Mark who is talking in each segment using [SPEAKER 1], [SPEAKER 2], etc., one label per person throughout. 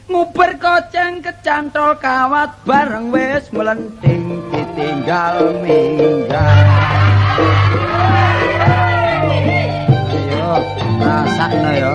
[SPEAKER 1] Nguber koceng kecantol kawat bareng wis melenting ditinggal minggat. Ayo rasakno ya.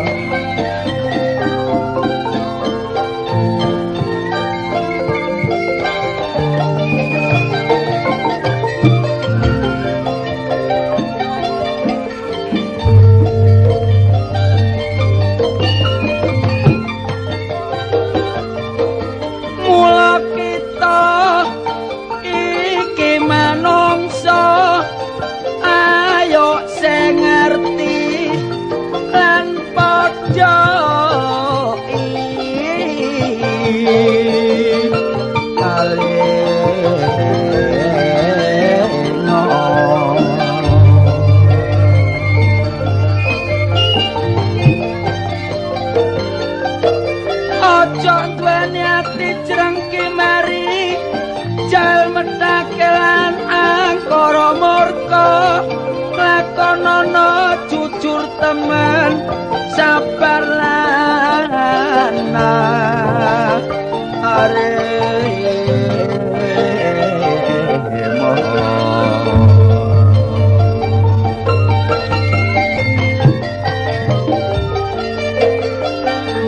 [SPEAKER 1] Jujur temen sabar lan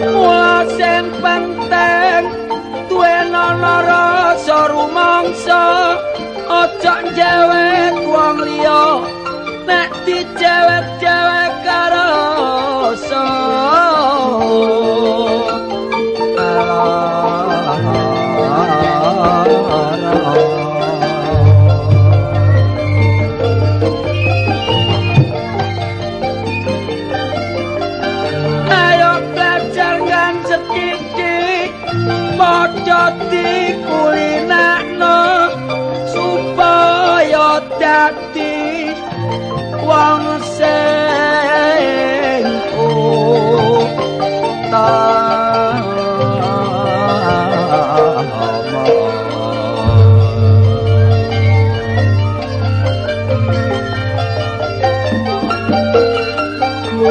[SPEAKER 1] mula sing penting duwenono rasa rumangsa, aja njewet wong liya nek dicewek-cewek karo rasa. Ayo belajar kan sethithik, padha dikulinakno supaya dadi wong sing utama.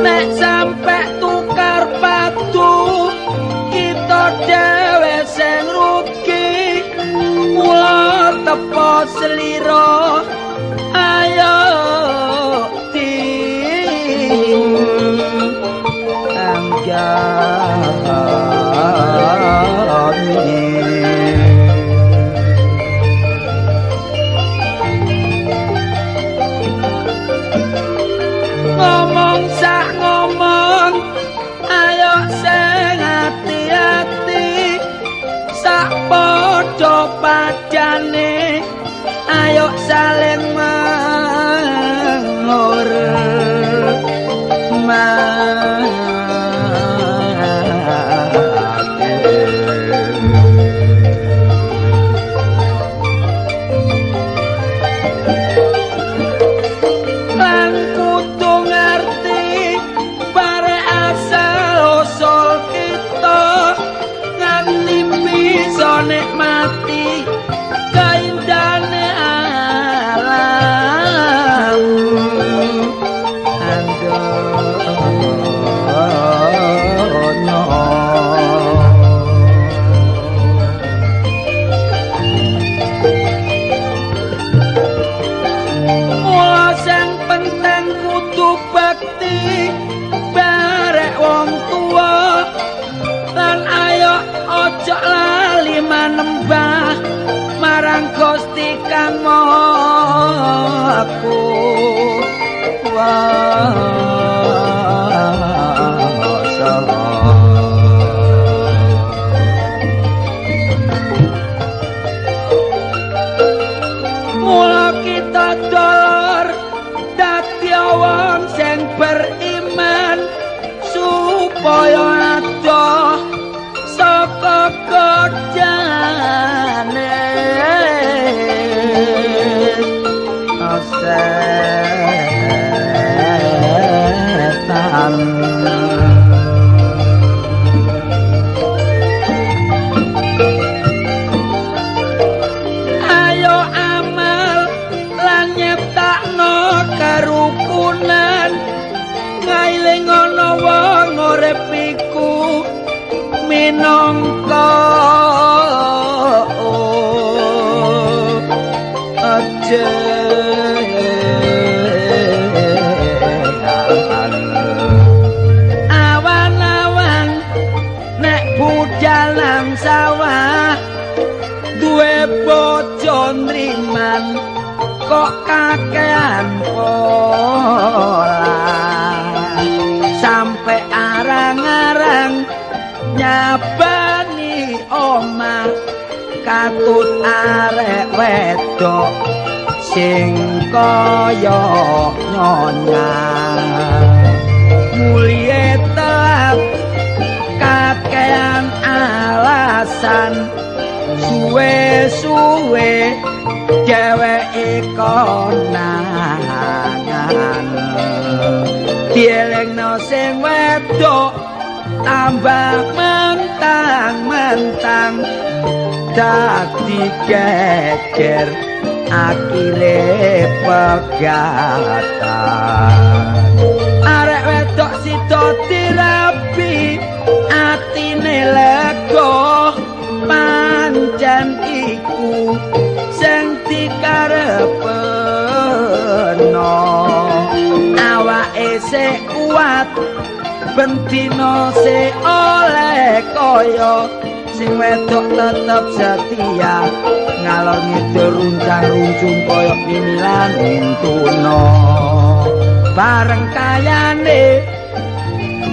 [SPEAKER 1] Nek sampe tukar padu kita dhewe sing rugi, mula tepo slira ayo ngomong sak ngomong ayo sing ati-ati, sak padha padane ayo saling menghormati. Lan kudu ngerti bare asal usul kita nganti bisa nikmati kaindahane alam. Mula sing penting kudu bakti barek wong tuwa, lan ayo aja lali manembah marang Gusti Kang Maha Kuwasa. Mula kita dolor dadi wong sing beriman supaya adoh saka godane. setan. Ayo amal lan nyiptakno kerukunan, ngailing ana wong urip iku minangka awan-awan nek budal nang sawah duwe bojo nriman kok kakean pola, sampe arang-arang nyabani omah katut arek wedok sing kaya nyonya. Mulie telat kakean alasan, suwe-suwe dheweke konangan. Dielingno sing wedok tambah mentang-mentang, dadi geger akhire pegatan. Arek wedok sida dirabi atine lega, pancen iku sing dikarepno. Awake sik kuat bendina sik oleh kaya, sing wedok tetep setia ngalor ngidul runcang-runcung kaya mimilan tuna. Bareng kayane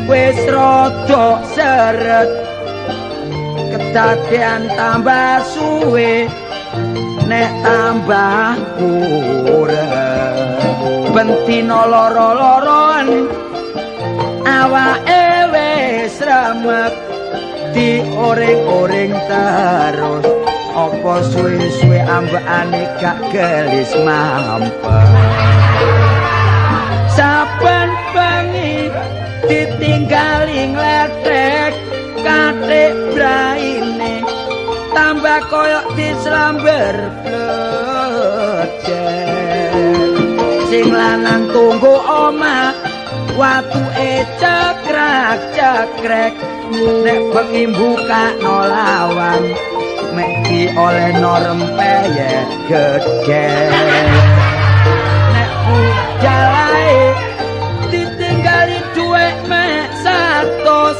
[SPEAKER 1] wis rada seret, kedadean tambah suwe nek tambah kurang. Bendina loro-loroan awake wis remek, dioring-oring terus apa suwe-suwe ambekane gak gelis mampet. Saben bengi ditinggali ngledek kathik braine tambah koyok dislamber bledek. Sing lanang tunggu omah watuke cekrek-cekrek, nek bengi mbukakno lawang mek diolehno rempeyek gedhe. Nek budalae ditinggali dhuwit mek 100,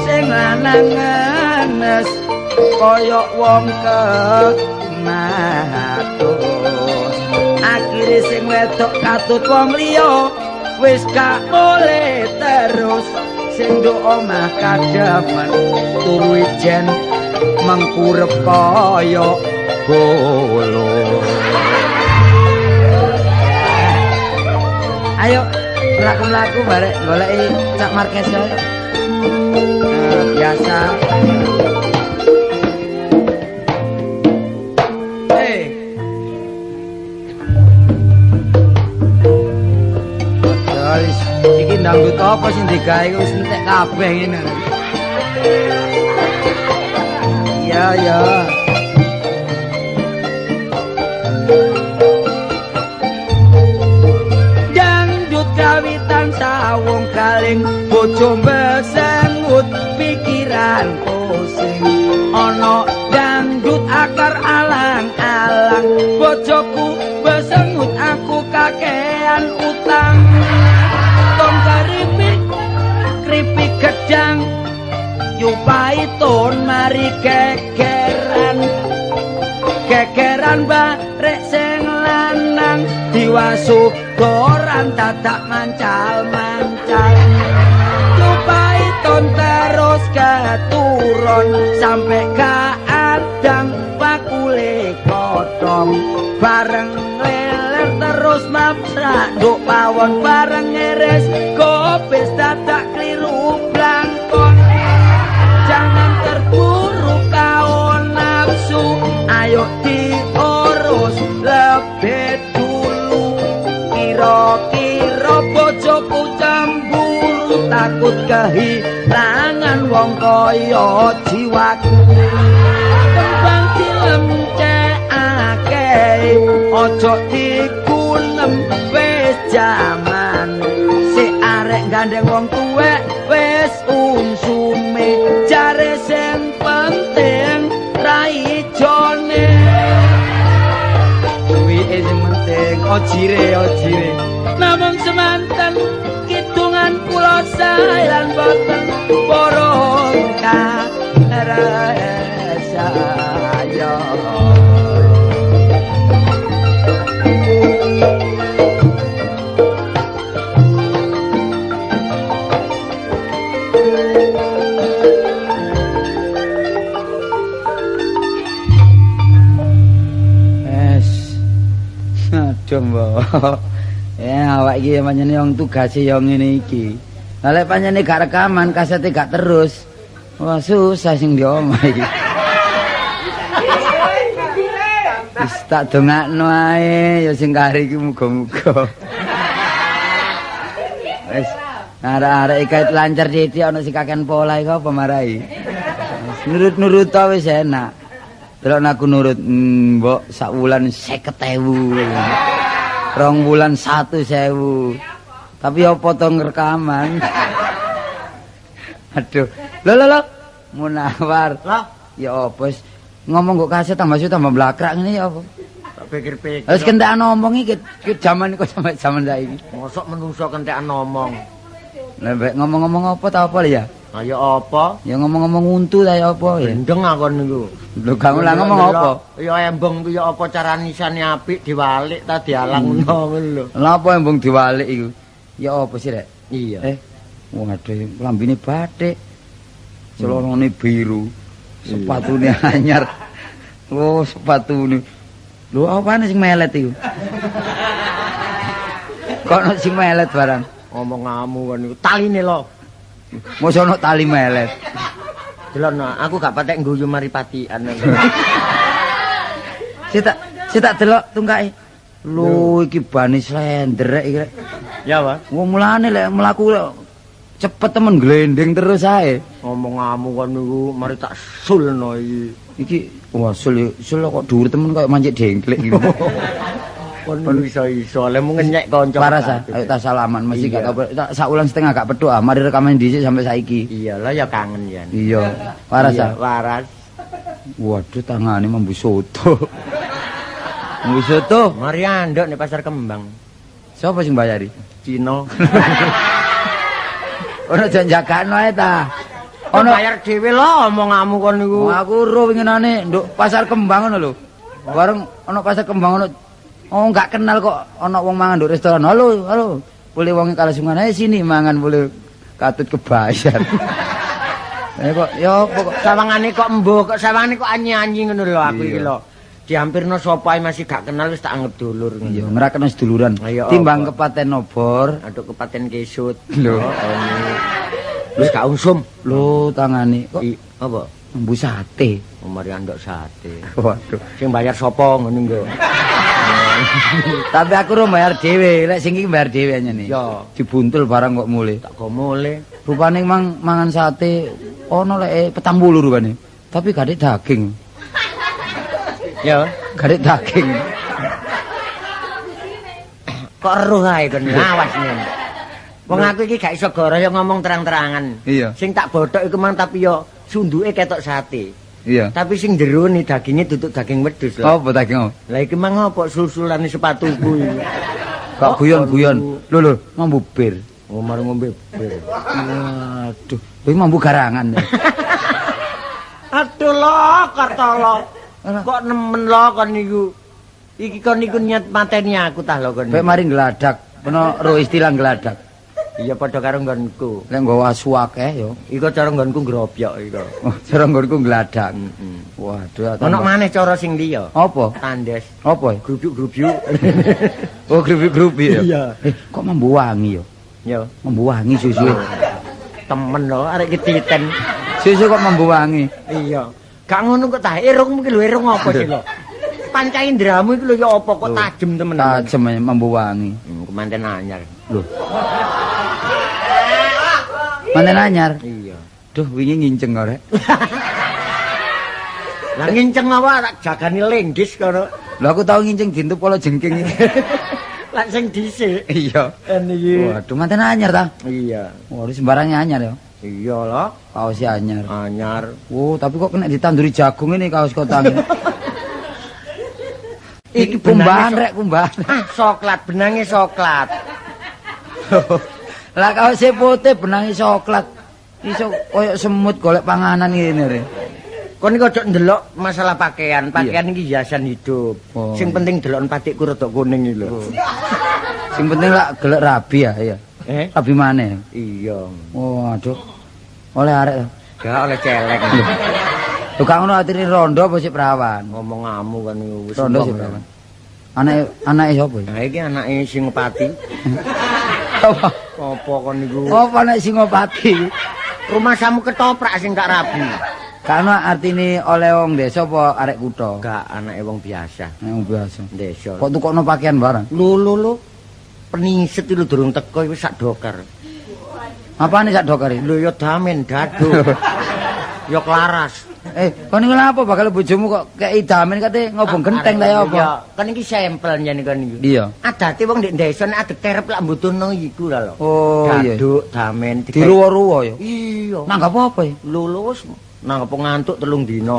[SPEAKER 1] sing lanang ngenes kaya wong kematus. Akhire sing wedok katut wong liya wis gak boleh terus, sing nduk omah kademen turu ijen mengkurep kaya bolo. Ayo mlaku-mlaku barek goleki Cak Marquez ya. Biasa. Iki dangdut apa sing digawe wis entek kabeh ngene. Iya ya. Dangdut kawitan sawung kaling bojo besengut pikiran pusing. Ana dangdut akar alang-alang bojoku besengut aku kakean utang. Tong keripik keripik gedang yupaiton mari gegeran gegeran barek sing lanang diwasu koran dadak mancal-mancal. Yupaiton terus keturun sampai kaadang bakule kotong bareng leler terus mapsrak nduk pawon bareng ngeres gobes dadak kliru blangkon. Jangan terburu kau nafsu, ayo diurus lebih dulu. takut kehilangan wong kaya jiwaku. Kembang dilemcekake aja dikunem wis jaman si arek gandeng wong tuwek wis umsume jare sing penting raijone duwike sing penting ojire ojire namung semanten kidungan kula sae lan boten purun karesaya. Es. Aduh, Mbok. Ya awak iki pancene wong tugase ya ngene iki. Lah lek pancene gak rekaman, kasete gak terus. Wah, susah sing di omah iki. Wis tak dongakno ae ya sing kari iki muga-muga. Wis arek-arek iki lancar sithik ana sing kakean pola iku apa marai. Nurut-nurut ta wis enak. Delok aku nurut, mbok sak wulan 50.000. 2 wulan 1.000. Tapi apa to ngrekaman? Aduh. Lho lho lho. Munawar.
[SPEAKER 2] Lah,
[SPEAKER 1] ya apa wis ngomong kok kaset tambah suwe tambah blakrak ngene ya apa?
[SPEAKER 2] Tak pikir-pikir.
[SPEAKER 1] Wis kentekan ngomong iki jaman kok sampe jaman saiki.
[SPEAKER 2] Mosok menungso kentekan ngomong.
[SPEAKER 1] Lah mbek ngomong-ngomong apa ta apa ya?
[SPEAKER 2] Lah ya apa?
[SPEAKER 1] Ya ngomong-ngomong untu ta ya apa ya?
[SPEAKER 2] Gendeng aku niku.
[SPEAKER 1] Lho gak lah ngomong apa?
[SPEAKER 2] Ya embong ku ya apa carane isane apik diwalik ta dialang ngono lho.
[SPEAKER 1] Lha apa embong diwalik iku? Ya apa sih rek?
[SPEAKER 2] Iya.
[SPEAKER 1] Waduh, lambene batik. Celonone biru. Sepatune anyar. Oh, sepatune. Lho apane sing melet iku? Kok ono sing melet barang?
[SPEAKER 2] Ngomongamu kon niku taline lho.
[SPEAKER 1] Mosok ono tali melet.
[SPEAKER 2] Delokno, aku gak patek ngguyu mari patikan.
[SPEAKER 1] Sik tak delok tungkake. Lho iki bane slender rek iki rek.
[SPEAKER 2] Ya, Pak.
[SPEAKER 1] Wong mulane lek mlaku cepet temen glendeng terus ae.
[SPEAKER 2] Ngomongamu kon niku mari tak sulno iki.
[SPEAKER 1] Iki wah sul sul kok dhuwur temen koyo mancik dengklik iki.
[SPEAKER 2] Kon iso-iso lemu ngenyek kanca.
[SPEAKER 1] Paras ah, ayo tak salaman mesti gak tau sak wulan setengah gak petuk ah, mari rekaman dhisik sampai saiki.
[SPEAKER 2] Iya lah ya kangen ya.
[SPEAKER 1] Iya, waras ah.
[SPEAKER 2] Waras.
[SPEAKER 1] Waduh tangane mambu soto. Mambu soto.
[SPEAKER 2] Mari andok nek pasar Kembang.
[SPEAKER 1] Sopo sing bayari?
[SPEAKER 2] Cina.
[SPEAKER 1] Ono janjakano ae ta.
[SPEAKER 2] Ono bayar dhewe lho omongamu kon niku.
[SPEAKER 1] Aku ro winginane nduk pasar Kembang ngono lho. Bareng ono pasar Kembang ono oh gak kenal kok ono wong mangan nduk restoran. Halo, halo. Boleh wonge kalasungan ae sini mangan boleh katut kebayar. Kok ya apa kok
[SPEAKER 2] sawangane kok embuh kok sawangane kok anyi-anyi ngono lho aku iki lho. Dihampirno sapa ae masih gak kenal wis tak anggap dulur ngono.
[SPEAKER 1] Iya, ngrakeno seduluran. Timbang kepaten obor,
[SPEAKER 2] aduk kepaten kesut.
[SPEAKER 1] Lho.
[SPEAKER 2] Wis gak usum.
[SPEAKER 1] Lho tangane kok
[SPEAKER 2] apa?
[SPEAKER 1] Mbu sate.
[SPEAKER 2] Oh, mari andok sate.
[SPEAKER 1] Waduh.
[SPEAKER 2] Sing bayar sapa ngono nggo.
[SPEAKER 1] Tapi aku ro bayar dhewe, lek sing iki bayar dhewe anyane.
[SPEAKER 2] Iya.
[SPEAKER 1] Dibuntul barang kok mulih.
[SPEAKER 2] Tak go mulih.
[SPEAKER 1] Rupane mang mangan sate ono lek 40 rupane. Tapi gak ada daging.
[SPEAKER 2] Ya,
[SPEAKER 1] gak ada daging.
[SPEAKER 2] Kok eruh ae kon awas ngene. Wong aku iki gak iso goro ya ngomong terang-terangan.
[SPEAKER 1] Iya.
[SPEAKER 2] Sing tak bothok iku mang tapi yo sunduke ketok sate.
[SPEAKER 1] Iya.
[SPEAKER 2] Tapi sing jero ni dagingnya duduk daging wedhus lho.
[SPEAKER 1] Apa daging apa?
[SPEAKER 2] Lah iki mang apa sul-sulane sepatuku iki.
[SPEAKER 1] Kok guyon-guyon. Lho lho, mambu bir.
[SPEAKER 2] Oh, mari ngombe bir.
[SPEAKER 1] Waduh, kuwi mambu garangan.
[SPEAKER 2] Aduh lho, Kartolo. Kok nemen lho kon niku. Iki kon niku niat mateni aku tah lho kon.
[SPEAKER 1] Bae mari ngladak, peno ro istilah ngladak.
[SPEAKER 2] Iya padha karo nggonku.
[SPEAKER 1] Lek nggawa asu akeh ya.
[SPEAKER 2] Iku cara nggonku ngrobyok iku.
[SPEAKER 1] Oh, cara nggonku ngladak.
[SPEAKER 2] Heeh.
[SPEAKER 1] Waduh,
[SPEAKER 2] ono maneh cara sing liya.
[SPEAKER 1] Apa?
[SPEAKER 2] Tandes.
[SPEAKER 1] Apa?
[SPEAKER 2] Grubyuk-grubyuk.
[SPEAKER 1] Oh, grubyuk-grubyuk ya.
[SPEAKER 2] Iya.
[SPEAKER 1] Kok mambu wangi ya?
[SPEAKER 2] Ya,
[SPEAKER 1] mambu wangi susu.
[SPEAKER 2] Temen lho, arek iki titen.
[SPEAKER 1] Susu kok mambu wangi.
[SPEAKER 2] Iya. Gak ngono kok ta. Irungmu ki lho irung apa sih lho? Panca indramu iki lho ya apa kok tajem temen.
[SPEAKER 1] Tajem mambu wangi.
[SPEAKER 2] Kemanten anyar.
[SPEAKER 1] Lho. Manten anyar.
[SPEAKER 2] Iya.
[SPEAKER 1] Duh, wingi nginceng kok, Rek.
[SPEAKER 2] Lah nginceng apa tak jagani lenggis kono.
[SPEAKER 1] Lho aku tau nginceng dintup kala jengking iki.
[SPEAKER 2] Lah sing dhisik.
[SPEAKER 1] Iya.
[SPEAKER 2] Niki.
[SPEAKER 1] Waduh, manten anyar ta?
[SPEAKER 2] Iya.
[SPEAKER 1] Waduh, sembarangnya anyar ya.
[SPEAKER 2] Iya lah.
[SPEAKER 1] Kaos anyar.
[SPEAKER 2] Anyar.
[SPEAKER 1] Oh, tapi kok kena ditanduri jagung ini kaos kotang.
[SPEAKER 2] Iki
[SPEAKER 1] kumbahan rek, kumbahan.
[SPEAKER 2] Ah, soklat, benange soklat.
[SPEAKER 1] Lah kaose putih benange soklat. Iso koyo semut golek panganan ngene rek.
[SPEAKER 2] Kon iki ojo ndelok masalah pakaian. Pakaian iki hiasan hidup.
[SPEAKER 1] Oh,
[SPEAKER 2] sing
[SPEAKER 1] iya.
[SPEAKER 2] Penting deloken patikku rada kuning iki lho.
[SPEAKER 1] Oh. Sing penting lak gelek rabi ya, iya.
[SPEAKER 2] Eh?
[SPEAKER 1] Rabi maneh.
[SPEAKER 2] Iya.
[SPEAKER 1] Oh, aduh. Oleh arek to.
[SPEAKER 2] Gak oleh celeng.
[SPEAKER 1] Lho gak ngono atine rondo apa sik perawan?
[SPEAKER 2] Ngomongamu kan wis.
[SPEAKER 1] Rondo sik perawan. Anake anake sapa iki?
[SPEAKER 2] Nah iki anake Singopati.
[SPEAKER 1] Apa?
[SPEAKER 2] Apa kon niku?
[SPEAKER 1] Apa nek Singopati?
[SPEAKER 2] Rumah samu ketoprak sing gak rabi.
[SPEAKER 1] Karena artine oleh wong desa apa arek kutha?
[SPEAKER 2] Gak, anake wong biasa.
[SPEAKER 1] Nek wong biasa.
[SPEAKER 2] Desa.
[SPEAKER 1] Kok tukokno pakaian barang?
[SPEAKER 2] Lho lho lho. Peniset iki lho durung teko wis sak dokar.
[SPEAKER 1] Apane sak dokar iki?
[SPEAKER 2] Lho ya damen dado. Ya klaras.
[SPEAKER 1] Kon niku lha apa bakal bojomu kok kei damen kate ngobong genteng ta ya apa?
[SPEAKER 2] Iya, kon iki sampel yen kon iki.
[SPEAKER 1] Iya.
[SPEAKER 2] Adate wong ndek desa nek adek terep lak mbutuhno iku lha lho.
[SPEAKER 1] Oh iya.
[SPEAKER 2] Daduk, damen
[SPEAKER 1] diruwa-ruwa ya.
[SPEAKER 2] Iya.
[SPEAKER 1] Nanggap apa ya?
[SPEAKER 2] Lho lho wis nanggap ngantuk 3 dina.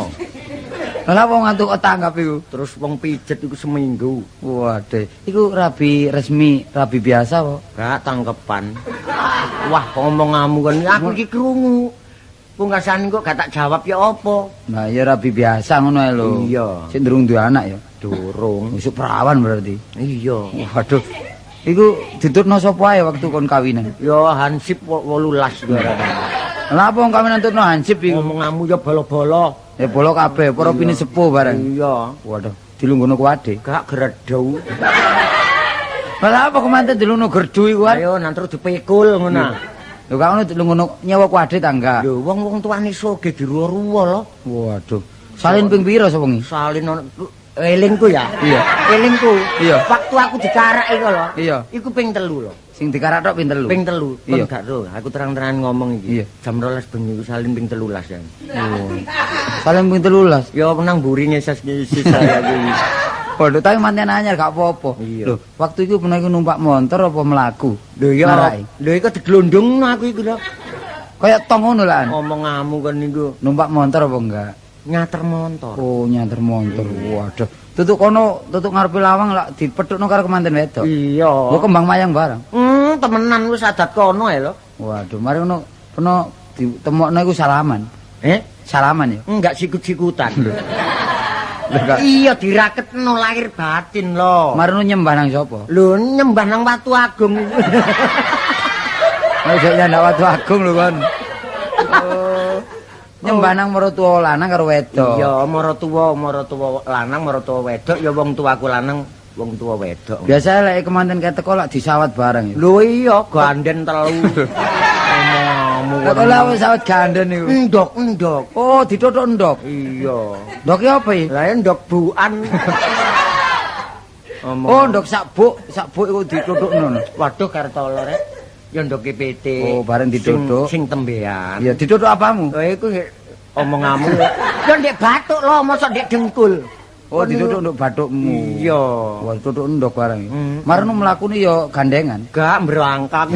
[SPEAKER 1] Lah wong ngantuk kok tanggap iku.
[SPEAKER 2] Terus wong pijet iku seminggu.
[SPEAKER 1] Waduh, iku rabi resmi, rabi biasa kok.
[SPEAKER 2] Gak tangkepan. Wah, ngomongamu kon aku iki krungu. Pungkasan kok gak tak jawab ya apa?
[SPEAKER 1] Nah, ya rabi biasa ngono ae lho.
[SPEAKER 2] Iya.
[SPEAKER 1] Sik durung duwe anak ya.
[SPEAKER 2] Durung.
[SPEAKER 1] Wis perawan berarti.
[SPEAKER 2] Iya.
[SPEAKER 1] Waduh. Iku ditutno sapa ae waktu kon kawinan?
[SPEAKER 2] Ya hansip 18 kuwi.
[SPEAKER 1] Lah apa wong kawinan tutno hansip iku?
[SPEAKER 2] Ngomongamu ya bolo-bolo.
[SPEAKER 1] Ya bolo kabeh, para pini sepuh bareng.
[SPEAKER 2] Iya.
[SPEAKER 1] Waduh, dilungguhno kuwade.
[SPEAKER 2] Gak gredhu.
[SPEAKER 1] Lah apa kemanten dilungguhno gerdu iku?
[SPEAKER 2] Ayo nang terus dipikul ngono.
[SPEAKER 1] Lho kok ngono dilungguhno nyewa kuwade ta enggak?
[SPEAKER 2] Lho wong-wong tuane soge diruwa-ruwa lho.
[SPEAKER 1] Waduh. Salin ping pira sewengi?
[SPEAKER 2] Salin ono elingku ya.
[SPEAKER 1] Iya.
[SPEAKER 2] Elingku.
[SPEAKER 1] Iya.
[SPEAKER 2] Waktu aku dikarak iku lho.
[SPEAKER 1] Iya.
[SPEAKER 2] Iku ping 3 lho.
[SPEAKER 1] Sing dikarak tok ping 3.
[SPEAKER 2] Ping 3. Kon
[SPEAKER 1] Iya.
[SPEAKER 2] gak ro, aku terang-terangan ngomong iki.
[SPEAKER 1] Iya.
[SPEAKER 2] Jam 12 bengi iku salin ping 13 ya.
[SPEAKER 1] Oh. Salin ping 13.
[SPEAKER 2] Ya nang mburi ngeses-ngeses saya kuwi.
[SPEAKER 1] Waduh, tapi manten anyar gak apa-apa.
[SPEAKER 2] Iya.
[SPEAKER 1] Lho, waktu iku pernah iku numpak motor apa mlaku?
[SPEAKER 2] Lho iya.
[SPEAKER 1] Ngarai.
[SPEAKER 2] Lho iku diglondongno aku iku lho.
[SPEAKER 1] Kayak tong ngono lah.
[SPEAKER 2] Ngomongamu kon niku.
[SPEAKER 1] Numpak motor apa enggak?
[SPEAKER 2] Nyater motor.
[SPEAKER 1] Oh, nyater motor. Waduh. Tutuk kono, tutuk ngarepe lawang lak dipethukno karo kemanten wedok.
[SPEAKER 2] Iya.
[SPEAKER 1] Mbok kembang mayang barang.
[SPEAKER 2] Temenan wis adat kono ae lho.
[SPEAKER 1] Waduh, mari ngono peno ditemokno iku salaman.
[SPEAKER 2] Eh?
[SPEAKER 1] Salaman ya?
[SPEAKER 2] Enggak sikut-sikutan.
[SPEAKER 1] Lho gak.
[SPEAKER 2] Iya diraketno lahir batin lho.
[SPEAKER 1] Mari ngono nyembah nang sapa?
[SPEAKER 2] Lho nyembah nang Watu Agung.
[SPEAKER 1] Nek jek nyandak Watu Agung lho kon. Oh. Nyembah nang maratuwa lanang karo wedok.
[SPEAKER 2] Iya, maratuwa lanang, maratuwa wedok, ya wong tuaku lanang, wong tua wedok.
[SPEAKER 1] Biasane lek kemanten keteko lak disawat bareng ya.
[SPEAKER 2] Lho iya, ganden 3. Omongamu.
[SPEAKER 1] Lah kok lak sawat ganden iku.
[SPEAKER 2] Endok, endok.
[SPEAKER 1] Oh, dituthuk endok.
[SPEAKER 2] Iya.
[SPEAKER 1] Ndoke apa iki?
[SPEAKER 2] Lah endok buan. Omong.
[SPEAKER 1] Oh, ndok sabuk, sabuk iku dituthukno.
[SPEAKER 2] Waduh kartolo rek. Ya ndoke PT.
[SPEAKER 1] Oh, bareng dituthuk.
[SPEAKER 2] Sing tembean.
[SPEAKER 1] Iya, dituthuk apamu?
[SPEAKER 2] Lah iku omongamu. Ya ndek bathuk lho, mosok ndek dengkul.
[SPEAKER 1] Oh, dituthuk nduk bathukmu.
[SPEAKER 2] Iya.
[SPEAKER 1] Wah, dituthuk ndok bareng. Marno mlakune ya gandengan.
[SPEAKER 2] Gak mbrangkang.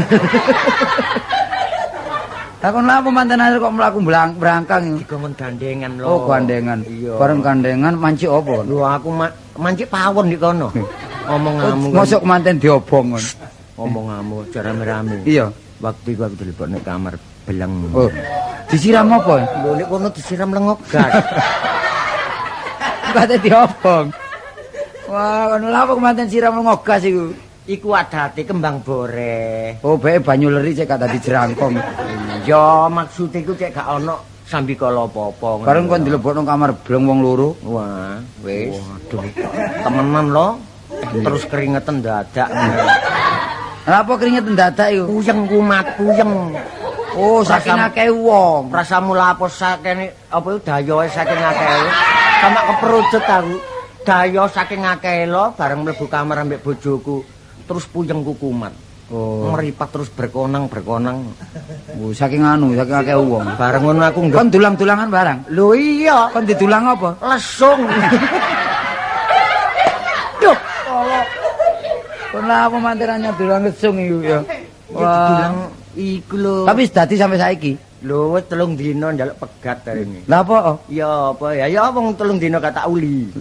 [SPEAKER 1] Lah kon lha apa manten air kok mlaku brangkang?
[SPEAKER 2] Dikongkon gandengan lho.
[SPEAKER 1] Oh, gandengan.
[SPEAKER 2] Iya.
[SPEAKER 1] Bareng gandengan mancik apa?
[SPEAKER 2] Lho aku mancik pawon di kono. Omongamu.
[SPEAKER 1] Mosok manten diobong kon.
[SPEAKER 2] Omongamu aja rame-rame.
[SPEAKER 1] Iya.
[SPEAKER 2] Waktu iku aku dilebokne kamar beleng.
[SPEAKER 1] Oh. Disiram apa?
[SPEAKER 2] Lho nek kono disiram lengok gas.
[SPEAKER 1] Kate diobong. Wah, kono lha apa manten siram lengok gas iku?
[SPEAKER 2] Iku adate kembang boreh.
[SPEAKER 1] Oh, bae banyu leri cek gak dadi jerangkong.
[SPEAKER 2] Ya, maksude iku cek gak ono sambikala apa-apa.
[SPEAKER 1] Bareng kon dilebokno kamar bleng wong loro.
[SPEAKER 2] Wah, wis.
[SPEAKER 1] Waduh.
[SPEAKER 2] Temenan lho. Terus keringetan dadak.
[SPEAKER 1] Lha apa keringetan dadak iku?
[SPEAKER 2] Puyeng kumat, puyeng.
[SPEAKER 1] Oh, saking akeh wong.
[SPEAKER 2] Rasamu lapo saking apa iku dayoe saking akeh. Sama keperucut aku. Dayo saking akeh lho bareng mlebu kamar ambek bojoku. Terus puyengku kumat.
[SPEAKER 1] Oh.
[SPEAKER 2] Meripat terus berkonang-berkonang.
[SPEAKER 1] Oh, saking anu, saking akeh wong.
[SPEAKER 2] Bareng ngono aku
[SPEAKER 1] Kon dulang-dulangan barang.
[SPEAKER 2] Lho iya,
[SPEAKER 1] Kon didulang apa?
[SPEAKER 2] Lesung. Duh, tolong.
[SPEAKER 1] Kon lah apa manterannya dulang lesung iku ya.
[SPEAKER 2] Wah, didulang iku lho.
[SPEAKER 1] Tapi wis dadi sampai saiki.
[SPEAKER 2] Lho wis 3 dina njaluk pegat ini.
[SPEAKER 1] Lah apa?
[SPEAKER 2] Ya apa ya? Ya wong 3 dina gak tak uli.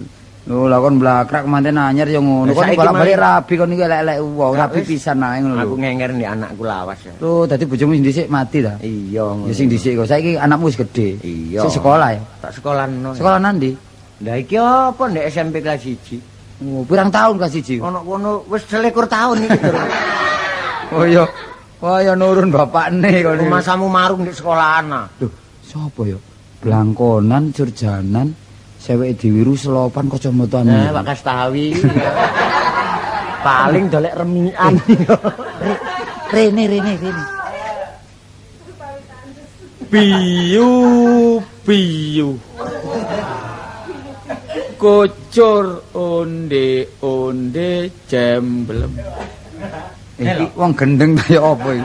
[SPEAKER 1] Lho lah kon blakrak manten anyar ya ngono. Kon bolak-balik rabi kon iki elek-elek wong, rabi pisan ae ngono lho.
[SPEAKER 2] Aku ngenger nek anakku lawas ya.
[SPEAKER 1] Lho dadi bojomu sing dhisik mati ta?
[SPEAKER 2] Iya.
[SPEAKER 1] Ya sing dhisik kok. Saiki anakmu wis gedhe.
[SPEAKER 2] Iya.
[SPEAKER 1] Sik sekolah ya?
[SPEAKER 2] Tak sekolahno.
[SPEAKER 1] Sekolah nandi?
[SPEAKER 2] Lah iki apa nek SMP kelas 1?
[SPEAKER 1] Oh, pirang tahun kelas 1?
[SPEAKER 2] Ono kono wis 21 tahun iki.
[SPEAKER 1] Oh iya. Wah ya nurun bapakne kon.
[SPEAKER 2] Masamu marung ndek sekolahan.
[SPEAKER 1] Lho, sapa ya? Blangkonan, Jurjanan, seweke diwiru selopan kacamataan.
[SPEAKER 2] Nah, Pak Kastawi. Paling dolek remikan.
[SPEAKER 1] Rene rene rene.
[SPEAKER 3] Biyu biyu. Kocor onde-onde jemblem.
[SPEAKER 1] Iki wong gendeng kaya apa iki?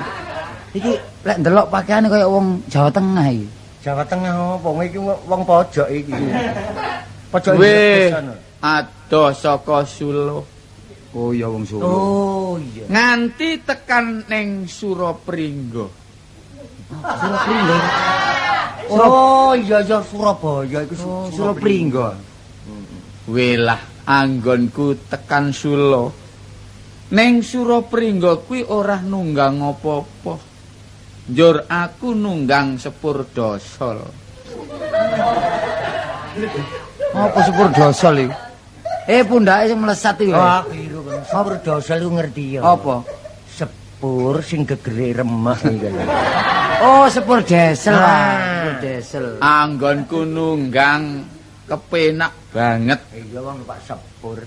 [SPEAKER 1] Iki lek ndelok pakaiane kaya wong Jawa Tengah iki.
[SPEAKER 2] Jawa Tengah apa? Iki wong pojok iki. Pojok
[SPEAKER 3] iki. Adoh saka Solo.
[SPEAKER 1] Oh iya wong Solo.
[SPEAKER 2] Oh iya.
[SPEAKER 3] Nganti tekan ning Surapringga.
[SPEAKER 1] Surapringga.
[SPEAKER 2] Oh iya iya Surabaya iku
[SPEAKER 1] Surapringga.
[SPEAKER 3] Welah anggonku tekan Solo. Ning Surapringga kuwi ora nunggang apa-apa. Njur aku nunggang sepur dosol.
[SPEAKER 1] Apa sepur dosol iki? Pundake sing melesat iki.
[SPEAKER 2] Oh, biru kon. Sepur dosol iku ngerti ya.
[SPEAKER 1] Apa?
[SPEAKER 2] Sepur sing gegere remek iki lho.
[SPEAKER 1] Oh, sepur desel. Sepur desel.
[SPEAKER 3] Anggonku nunggang kepenak banget.
[SPEAKER 2] Iya wong numpak sepur.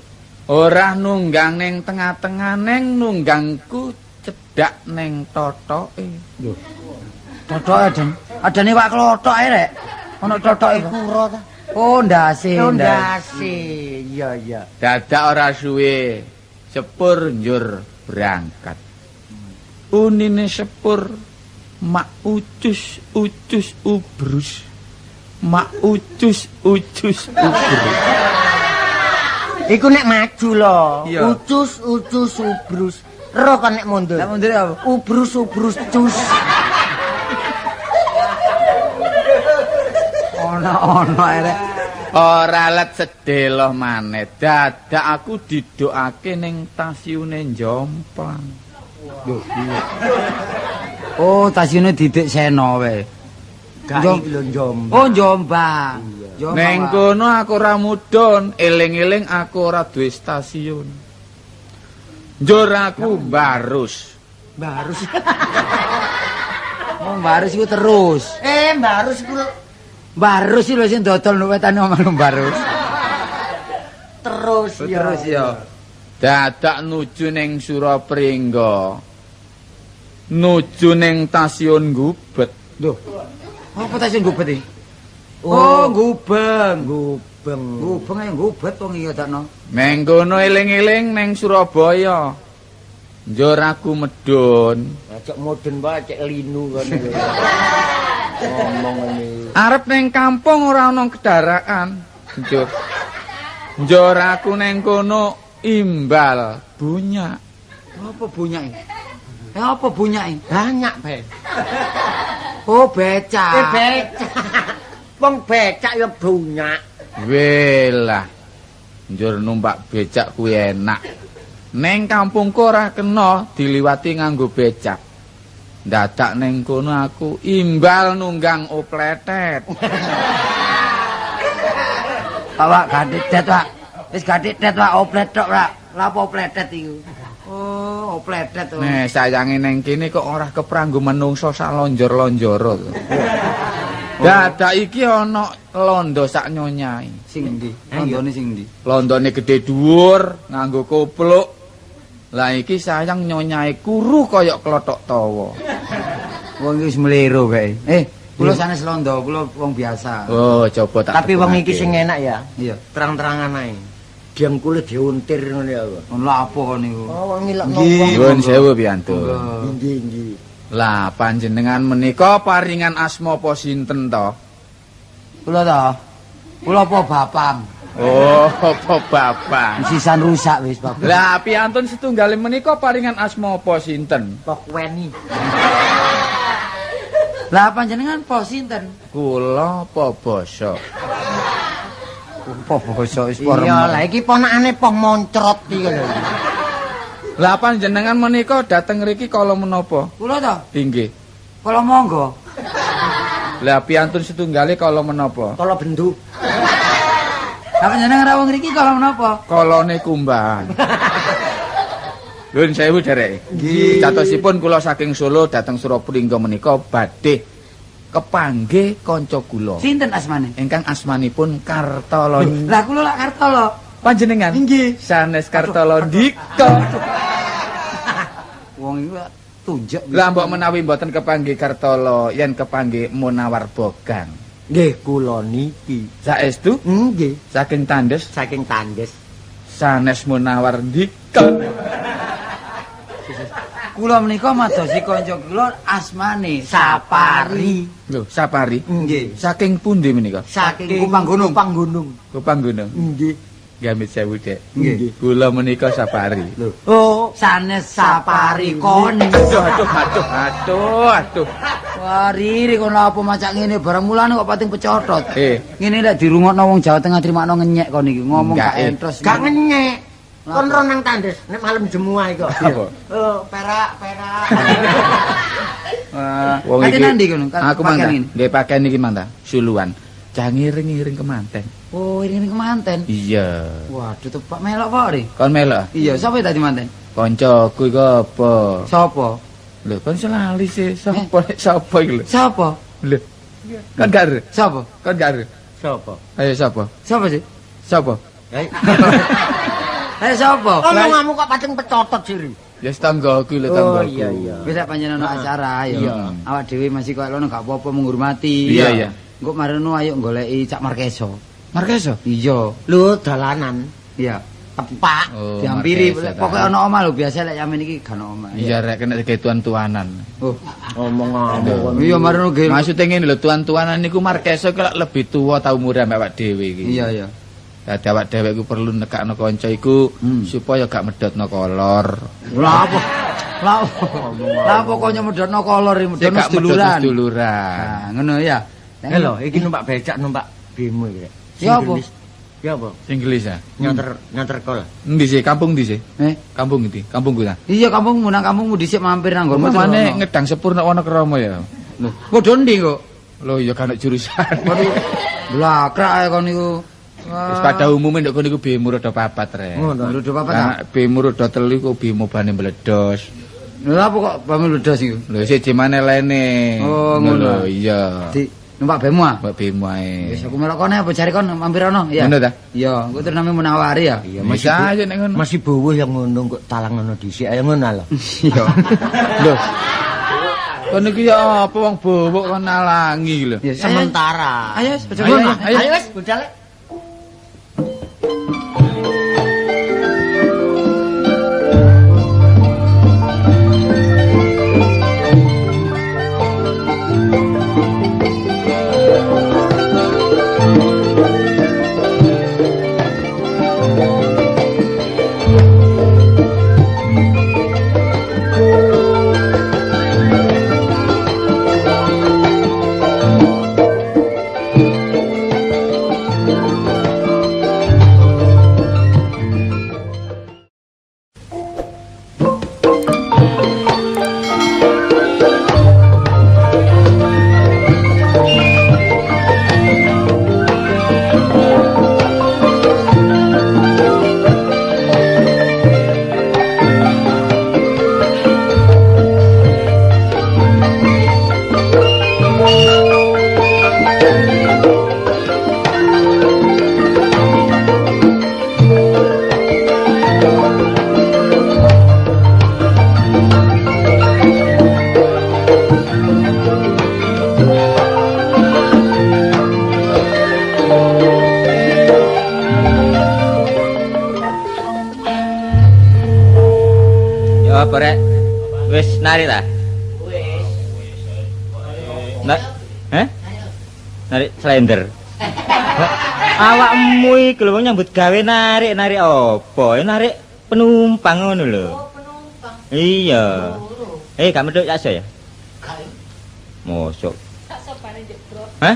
[SPEAKER 3] Ora nunggang ning tengah-tengah, neng nunggangku cedhak ning totoke.
[SPEAKER 1] Lho. Totoke adane. Adane wak klothok ae rek. Ono totoke
[SPEAKER 2] kura ta?
[SPEAKER 1] Oh, ndase.
[SPEAKER 2] Oh, ndase. Iya, iya.
[SPEAKER 3] Dadak ora suwe sepur njur berangkat. Unine sepur mak ucus ucus ubrus. Mak ucus ucus ubrus.
[SPEAKER 2] Iku nek maju lho. Ucus ucus ubrus. Ro kan nek mundur.
[SPEAKER 1] Nek mundur apa?
[SPEAKER 2] Ubrus ubrus cus.
[SPEAKER 1] Ono-ono arek.
[SPEAKER 3] Ora let sedelo maneh. Dadak aku didokake ning stasiune Jomplang.
[SPEAKER 1] Lho. Oh, stasiune Didik Seno wae.
[SPEAKER 2] Gak iki lho Jombang.
[SPEAKER 1] Oh, Jombang.
[SPEAKER 3] Neng kono aku ora mudhun, eling-eling aku ora duwe stasiun. Njur aku barus.
[SPEAKER 2] Barus.
[SPEAKER 1] Oh, barus iku terus.
[SPEAKER 2] Barus iku
[SPEAKER 1] barus iki lho sing dodol nek wetane omah barus.
[SPEAKER 2] Terus ya.
[SPEAKER 1] Terus ya.
[SPEAKER 3] Dadak nuju ning Surapringga. Nuju ning stasiun Gubet.
[SPEAKER 1] Lho. Apa stasiun Gubet iki? Oh, Gubeng. Gubeng. Gubeng ae Gubet wong iki dakno.
[SPEAKER 3] Neng kono eling-eling neng Surabaya. Njur aku medun.
[SPEAKER 2] Cek mudun wae cek linu kono. Ngomong ngene.
[SPEAKER 3] Arep neng kampung ora ana kendaraan. Njur. Njur aku neng kono imbal bunyak.
[SPEAKER 1] Apa bunyak iki? Apa bunyak iki?
[SPEAKER 2] Banyak, Be.
[SPEAKER 1] Oh, becak.
[SPEAKER 2] Becak. Wong becak ya bunyak.
[SPEAKER 3] Welah. Njur numpak becak kuwi enak. Neng kampungku ora kena diliwati nganggo becak. Dadak neng kono aku imbal nunggang opletet.
[SPEAKER 1] Pak, gadik det, Pak. Wis gadik det, Pak, oplet tok, Pak. Lha apa opletet iku? Oh, opletet.
[SPEAKER 3] Nih, sayange neng kene kok ora kepranggo menungso sak lonjor-lonjoro to. Dadak iki ana londo sak nyonyae.
[SPEAKER 1] Sing endi? Londone sing endi?
[SPEAKER 3] Londone gedhe dhuwur, nganggo kopluk. Lah iki sayang nyonyae kuru kaya klothok tawa.
[SPEAKER 1] Wong iki wis mlero kae. Kula sanes londo, kula wong biasa.
[SPEAKER 3] Oh, coba tak.
[SPEAKER 2] Tapi wong iki sing enak ya.
[SPEAKER 1] Iya.
[SPEAKER 2] Terang-terangan ae. Dengkule diuntir ngono ya.
[SPEAKER 1] Lha apa kon niku?
[SPEAKER 2] Oh, wong ngilokno wong.
[SPEAKER 3] Nyuwun sewu piyantun.
[SPEAKER 2] Nggih, nggih.
[SPEAKER 3] Lah panjenengan menika paringan asma apa sinten to?
[SPEAKER 1] Kula ta. Kula apa bapang?
[SPEAKER 3] Oh, apa bapak?
[SPEAKER 1] Sisan rusak wis bapak.
[SPEAKER 3] Lah piyantun setunggal menika paringan asma apa sinten?
[SPEAKER 2] Pokweni.
[SPEAKER 1] Lah panjenengan po sinten?
[SPEAKER 3] Kula apa basa?
[SPEAKER 1] Apa basa wis
[SPEAKER 2] Iya, lah iki ponakane poh moncrot iki lho.
[SPEAKER 3] Lah panjenengan menika dateng mriki kala menapa?
[SPEAKER 1] Kula ta?
[SPEAKER 3] Inggih.
[SPEAKER 1] Kula monggo.
[SPEAKER 3] Lah piyantun setunggale kala menapa?
[SPEAKER 2] Kala bendu.
[SPEAKER 1] Lah panjenengan rawuh ngriki kala menapa?
[SPEAKER 3] Kalane kumbang. Nuwun sewu derek.
[SPEAKER 1] Nggih.
[SPEAKER 3] Catosipun kula saking Solo dateng Surabaya menika badhe kepanggih kanca kula.
[SPEAKER 1] Sinten asmane?
[SPEAKER 3] Ingkang asmanipun Kartolo.
[SPEAKER 1] Lah kula lak Kartolo.
[SPEAKER 3] Panjenengan?
[SPEAKER 1] Nggih.
[SPEAKER 3] Sanes Kartolo Ndika.
[SPEAKER 1] Wong iku tunjuk.
[SPEAKER 3] Lah mbok menawi mboten kepanggih Kartolo, yen kepanggih Munawar Bogang.
[SPEAKER 2] Nggih, kula niki.
[SPEAKER 3] Saestu
[SPEAKER 2] Nggih,
[SPEAKER 3] saking Tandes
[SPEAKER 2] saking Tandes.
[SPEAKER 3] sanes Munawar Ndika.
[SPEAKER 1] Kula menika madosi kanca kula asmane Sapari.
[SPEAKER 3] Lho, Sapari.
[SPEAKER 1] Nggih.
[SPEAKER 3] Saking pundi menika?
[SPEAKER 1] Saking Kupang Gunung.
[SPEAKER 2] Kupang Gunung.
[SPEAKER 3] Kupang Gunung.
[SPEAKER 2] Nggih.
[SPEAKER 3] Gamit sewu, Dek.
[SPEAKER 1] Nggih.
[SPEAKER 3] Kula menika Sapari.
[SPEAKER 2] Lho. Oh,
[SPEAKER 1] Sanes Sapari kon.
[SPEAKER 3] Aduh, aduh, aduh, aduh, aduh.
[SPEAKER 1] Wah, riri kon lha apa macak ngene barang mulane kok pating pecotot. Ngene lek dirungokno wong Jawa Tengah trimakno ngenyek kon iki ngomong
[SPEAKER 3] Enggak,
[SPEAKER 1] gak entos.
[SPEAKER 2] gak ngenyek. Kon ro nang Tandes nek malam Jemuah iku.
[SPEAKER 3] Apa?
[SPEAKER 2] Oh, perak, perak.
[SPEAKER 1] Wah,
[SPEAKER 3] Wong
[SPEAKER 1] ate
[SPEAKER 3] iki
[SPEAKER 1] nang ndi kono?
[SPEAKER 3] Aku
[SPEAKER 1] Pakaian
[SPEAKER 3] mantap.
[SPEAKER 1] ngene.
[SPEAKER 3] Nggih pakaian iki mantap. Suluan. Cah ngiring-ngiring kemanten.
[SPEAKER 1] Oh, iring-iring kemanten.
[SPEAKER 3] Iya.
[SPEAKER 1] Waduh, tepak melok apa, Ri?
[SPEAKER 3] Kon melok?
[SPEAKER 1] Iya, sapa tadi manten?
[SPEAKER 3] Koncoku iku apa?
[SPEAKER 1] Sapa?
[SPEAKER 3] Lho, kon selali sih. Sapa nek sapa iki lho?
[SPEAKER 1] Sapa?
[SPEAKER 3] Lho. Kon gak ero?
[SPEAKER 1] Sapa?
[SPEAKER 3] Kon gak ero?
[SPEAKER 2] Sopo?
[SPEAKER 3] Ayo sapa?
[SPEAKER 1] Sapa sih?
[SPEAKER 3] Sapa?
[SPEAKER 2] Hei.
[SPEAKER 1] Eh, sapa?
[SPEAKER 2] Omonganmu kok pating pecotot sih. Ri.
[SPEAKER 3] Ya tanggaku lho
[SPEAKER 2] Oh,
[SPEAKER 3] tanggaku.
[SPEAKER 2] iya, iya.
[SPEAKER 1] Wis lek panjenengan ono acara ya.
[SPEAKER 3] Iya.
[SPEAKER 1] Awak dhewe masih koyo ngono gak apa-apa menghormati.
[SPEAKER 3] Iya, iya.
[SPEAKER 1] Engko mareno ayo goleki Cak Markeso.
[SPEAKER 3] Markeso?
[SPEAKER 1] Iya.
[SPEAKER 2] Lho, dalanan.
[SPEAKER 1] Iya.
[SPEAKER 2] Tepak.
[SPEAKER 3] Oh,
[SPEAKER 1] Dihampiri
[SPEAKER 3] Markeso ta.
[SPEAKER 1] pokoke ono omah lho biasa lek yamin iki gak ono omah.
[SPEAKER 3] Iya rek kena digawe tuan-tuanan.
[SPEAKER 1] Oh.
[SPEAKER 2] Omong-omong kon.
[SPEAKER 1] Iya mareno ge.
[SPEAKER 3] Maksudnya ngene lho tuan-tuanan niku Markeso iku lak lebih tuwa ta umure ambek awak dhewe iki.
[SPEAKER 1] Iya, iya.
[SPEAKER 3] Dadi awak dhewe iku perlu nekakno kanca iku supaya gak medhotno kolor.
[SPEAKER 1] Lah apa? Lah apa? Lah apa kok nyemedhotno kolor iki
[SPEAKER 3] Sik
[SPEAKER 1] medhotno
[SPEAKER 3] gak medhotno
[SPEAKER 1] seduluran.
[SPEAKER 3] seduluran.
[SPEAKER 1] Nah, ngono ya.
[SPEAKER 2] Eh lho, iki numpak becak numpak bemo iki. Rek.
[SPEAKER 1] Ya apa?
[SPEAKER 2] Ya apa?
[SPEAKER 3] Sing gelis ya.
[SPEAKER 2] Nyanter nyanter kol.
[SPEAKER 3] Endi sih? Kampung ndi sih?
[SPEAKER 1] Eh,
[SPEAKER 3] Kampung ndi? Kampungku ta.
[SPEAKER 1] iya kampungmu nang kampungmu dhisik mampir nang nggonmu.
[SPEAKER 3] Mane ngedang sepur nek Wonokromo ya.
[SPEAKER 1] Lho, padha ndi kok?
[SPEAKER 3] Lho ya kan jurusan.
[SPEAKER 1] Waduh, blakrak ae kon niku.
[SPEAKER 3] Wis pada umume ndek kono iku bemo roda papat rek.
[SPEAKER 2] Ngono.
[SPEAKER 1] Roda papat ta?
[SPEAKER 3] Lah bemo roda telu iku bemo bane meledos.
[SPEAKER 1] Lha apa kok bame meledos iku?
[SPEAKER 3] Lho siji maneh lene.
[SPEAKER 1] Oh, ngono.
[SPEAKER 3] Lho iya.
[SPEAKER 1] Di numpak bemo ah?
[SPEAKER 3] Mbak bemo ae.
[SPEAKER 1] Wis aku melok kono apa jare kon mampir ono ya.
[SPEAKER 3] Ngono ta?
[SPEAKER 1] Iya, engko terus namanya menawari ya.
[SPEAKER 2] Iya,
[SPEAKER 3] Masih aja nek ngono.
[SPEAKER 2] Masih buwuh yang ngono kok talang ngono dhisik ayo ngono lho.
[SPEAKER 1] Iya.
[SPEAKER 3] Lho. Kon iki ya apa wong bobok kon nalangi lho.
[SPEAKER 1] Ya,
[SPEAKER 2] Sementara.
[SPEAKER 1] Ayo, ayo,
[SPEAKER 3] Ayo, ayo.
[SPEAKER 2] Ayo wis budal.
[SPEAKER 4] Apa rek? Wis narik ta? Wis. Heh? Narik slender. Awakmu iki lho nyambut gawe narik-narik apa? Narik penumpang ngono lho.
[SPEAKER 5] Oh, penumpang.
[SPEAKER 4] Iya. Eh, gak medhok yakso ya?
[SPEAKER 5] Gak.
[SPEAKER 4] Mosok.
[SPEAKER 5] Tak sopane njek, Bro.
[SPEAKER 4] Hah?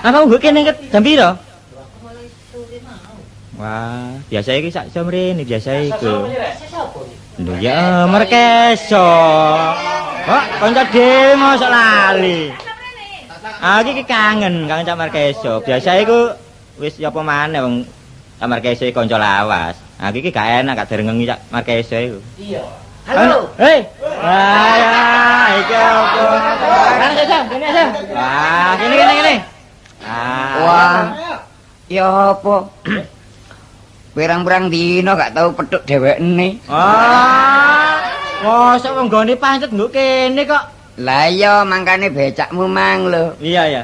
[SPEAKER 4] Apa nggo kene ket jam piro?
[SPEAKER 5] Mulai sore mau.
[SPEAKER 4] Wah, biasa iki sak jam rene biasa iku.
[SPEAKER 5] Sapa iki?
[SPEAKER 4] Lho ya Merkeso. Kok kanca dhewe mosok lali. Aku iki kangen, kangen Cak Markeso. Biasa iku wis ya apa maneh wong Cak Markeso iki kanca lawas. Aku iki gak enak gak direngengi Cak Markeso iku.
[SPEAKER 2] Iya. Halo.
[SPEAKER 4] Hei. Wah, ya, iki apa? Kene Sam, kene Sam. Wah, kene kene kene. Ah.
[SPEAKER 1] Wah. Ya apa? Pirang-pirang dino gak tau petuk dhewekne.
[SPEAKER 4] Ah. Mosok wong nggone pancet nggo kene kok.
[SPEAKER 1] Lah iya mangkane becakmu mang lho.
[SPEAKER 4] Iya ya.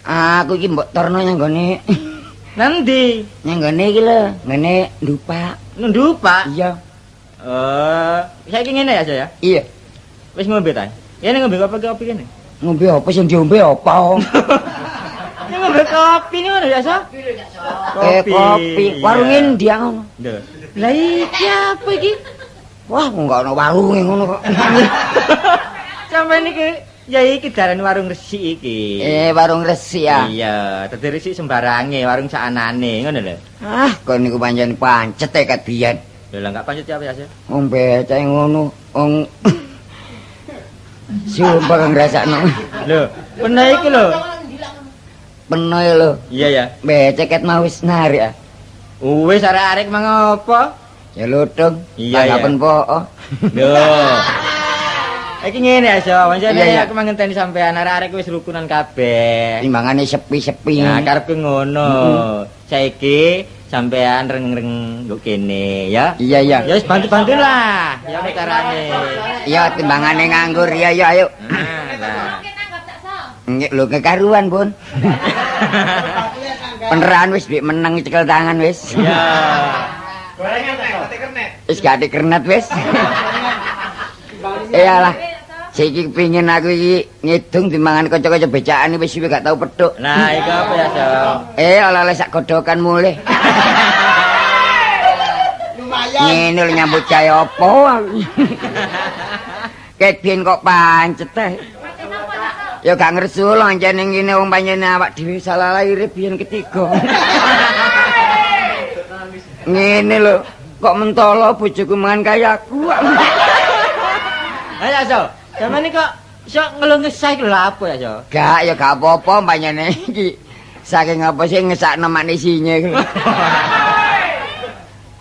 [SPEAKER 1] Aku iki mbok torno nyang nggone
[SPEAKER 4] Nanti
[SPEAKER 1] nyang nggone iki lho, nggone ndupak.
[SPEAKER 4] Ndupak?
[SPEAKER 1] Iya.
[SPEAKER 4] Eh, saiki ngene ya, Saya.
[SPEAKER 1] Iya.
[SPEAKER 4] Wis ngombe ta? Kene ngombe kopi kene.
[SPEAKER 1] Ngombe apa sing diombe apa?
[SPEAKER 4] Ini ngombe kopi ngono ya, Sa?
[SPEAKER 1] Eh kopi, warunge ndi ngono?
[SPEAKER 4] Lho. Lah iki apa iki?
[SPEAKER 1] Wah, kok gak ono warunge ngono kok.
[SPEAKER 4] Sampeyan iki ya iki darane warung resik iki.
[SPEAKER 1] Eh, warung resik ya.
[SPEAKER 4] Iya, dadi resik sembarange, warung sakanane ngono lho.
[SPEAKER 1] Ah, kon niku pancen pancet e kat biyen.
[SPEAKER 4] Lho lah gak pancet apa ya, Sa?
[SPEAKER 1] Wong becake ngono, wong sumpah kang ngrasakno.
[SPEAKER 4] Lho, peno iki lho.
[SPEAKER 1] Peno e lho.
[SPEAKER 4] Iya ya.
[SPEAKER 1] Becek ket mau wis narik ah.
[SPEAKER 4] Wis arek-arek mangopo?
[SPEAKER 1] Ya lutung.
[SPEAKER 4] Iya,
[SPEAKER 1] tanggapan po.
[SPEAKER 4] Lho. Iki ngene ya, So. Pancen
[SPEAKER 1] Iya, iya.
[SPEAKER 4] aku mangenteni sampean arek-arek wis rukunan kabeh.
[SPEAKER 1] Timbangane sepi-sepi.
[SPEAKER 4] Nah, karepku ngono. Saiki sampean reng-reng nggo kene ya.
[SPEAKER 1] Iya, iya.
[SPEAKER 4] Ya wis bantu-bantu lah. Ya apa carane.
[SPEAKER 1] Iya, timbangane nganggur. Iya, iya, ayo.
[SPEAKER 4] Nah, lah.
[SPEAKER 1] Nggih, lho kekaruan, Bun. Peneran wis dik meneng cekel tangan wis.
[SPEAKER 4] Iya.
[SPEAKER 1] Wis gak dikernet wis. Iyalah. Saiki pingin aku iki ngidung timbangan kanca-kanca becakane wis suwe gak tau petuk.
[SPEAKER 4] Nah, iku apa ya, So?
[SPEAKER 1] Eh, oleh-oleh sak godokan mulih.
[SPEAKER 2] Lumayan.
[SPEAKER 1] Ngene lho nyambut gawe apa aku. Ket biyen kok pancet teh. Ya gak ngersul ancen ning kene wong panjenengan awak dhewe salah lahir biyen ketiga. Ngene lho, kok mentolo bojoku mangan kaya aku.
[SPEAKER 4] Ayo, So. Sampeyan kok iso ngeluh ngesah iki lho apa ya, So?
[SPEAKER 1] Gak, ya gak apa-apa panjenengan iki. Saking apa sih ngesakno manisinya iku.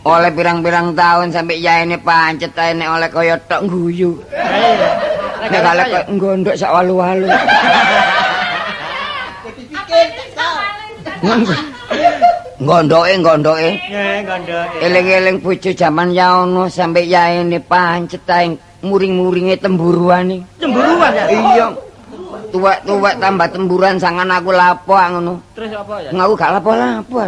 [SPEAKER 1] Oleh pirang-pirang tahun sampai yaene pancet ae nek oleh kaya tok guyu. Nek oleh kaya gondok sak walu-walu. Gondoke, gondoke.
[SPEAKER 4] Nggih, gondoke.
[SPEAKER 1] Eling-eling bojo jaman yaono sampai yaene pancet ae muring-muringe temburuane.
[SPEAKER 4] Temburuan ya?
[SPEAKER 1] Iya. Tuwek-tuwek tambah temburan sangan aku lapo ngono.
[SPEAKER 4] Terus apa ya?
[SPEAKER 1] Aku gak lapo-lapo.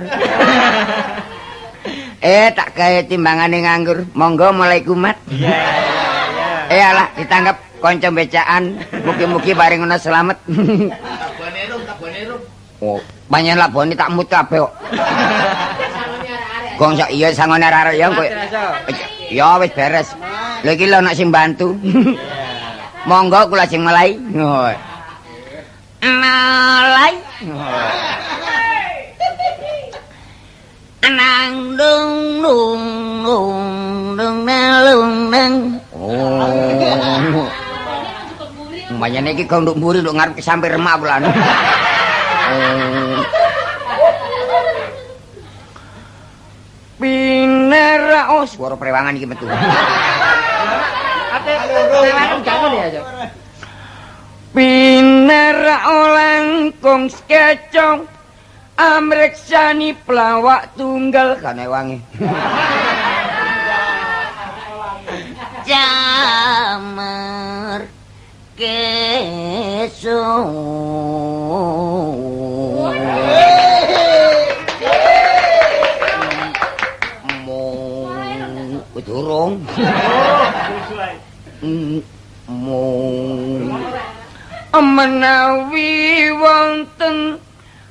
[SPEAKER 1] Eh, tak gawe timbangane nganggur. Monggo mulai kumat.
[SPEAKER 4] Iya, iya.
[SPEAKER 1] Eh alah ditangkap kanca becaan. Mugi-mugi paring ngono selamat.
[SPEAKER 3] Labone rum, labone rum.
[SPEAKER 1] Oh, panjenengan labone tak mut kabeh kok. Gong sak iya sangone arek-arek ya kowe. Ya wis beres. Lha iki lho ana sing bantu. Monggo kula sing mulai. Mulai. Nang dung dung dung dung nang nang. Oh. Umpamane iki gong nduk mburi nduk ngarep sampe remak pulan. Pinera oh suara prewangan iki metu.
[SPEAKER 4] Ate prewangan gak ngono ya, Cok?
[SPEAKER 1] Pinera langkung skecong amreksani pelawak tunggal kane wangi. Jamar keso. Durung. Ong. Mong. Menawi wonten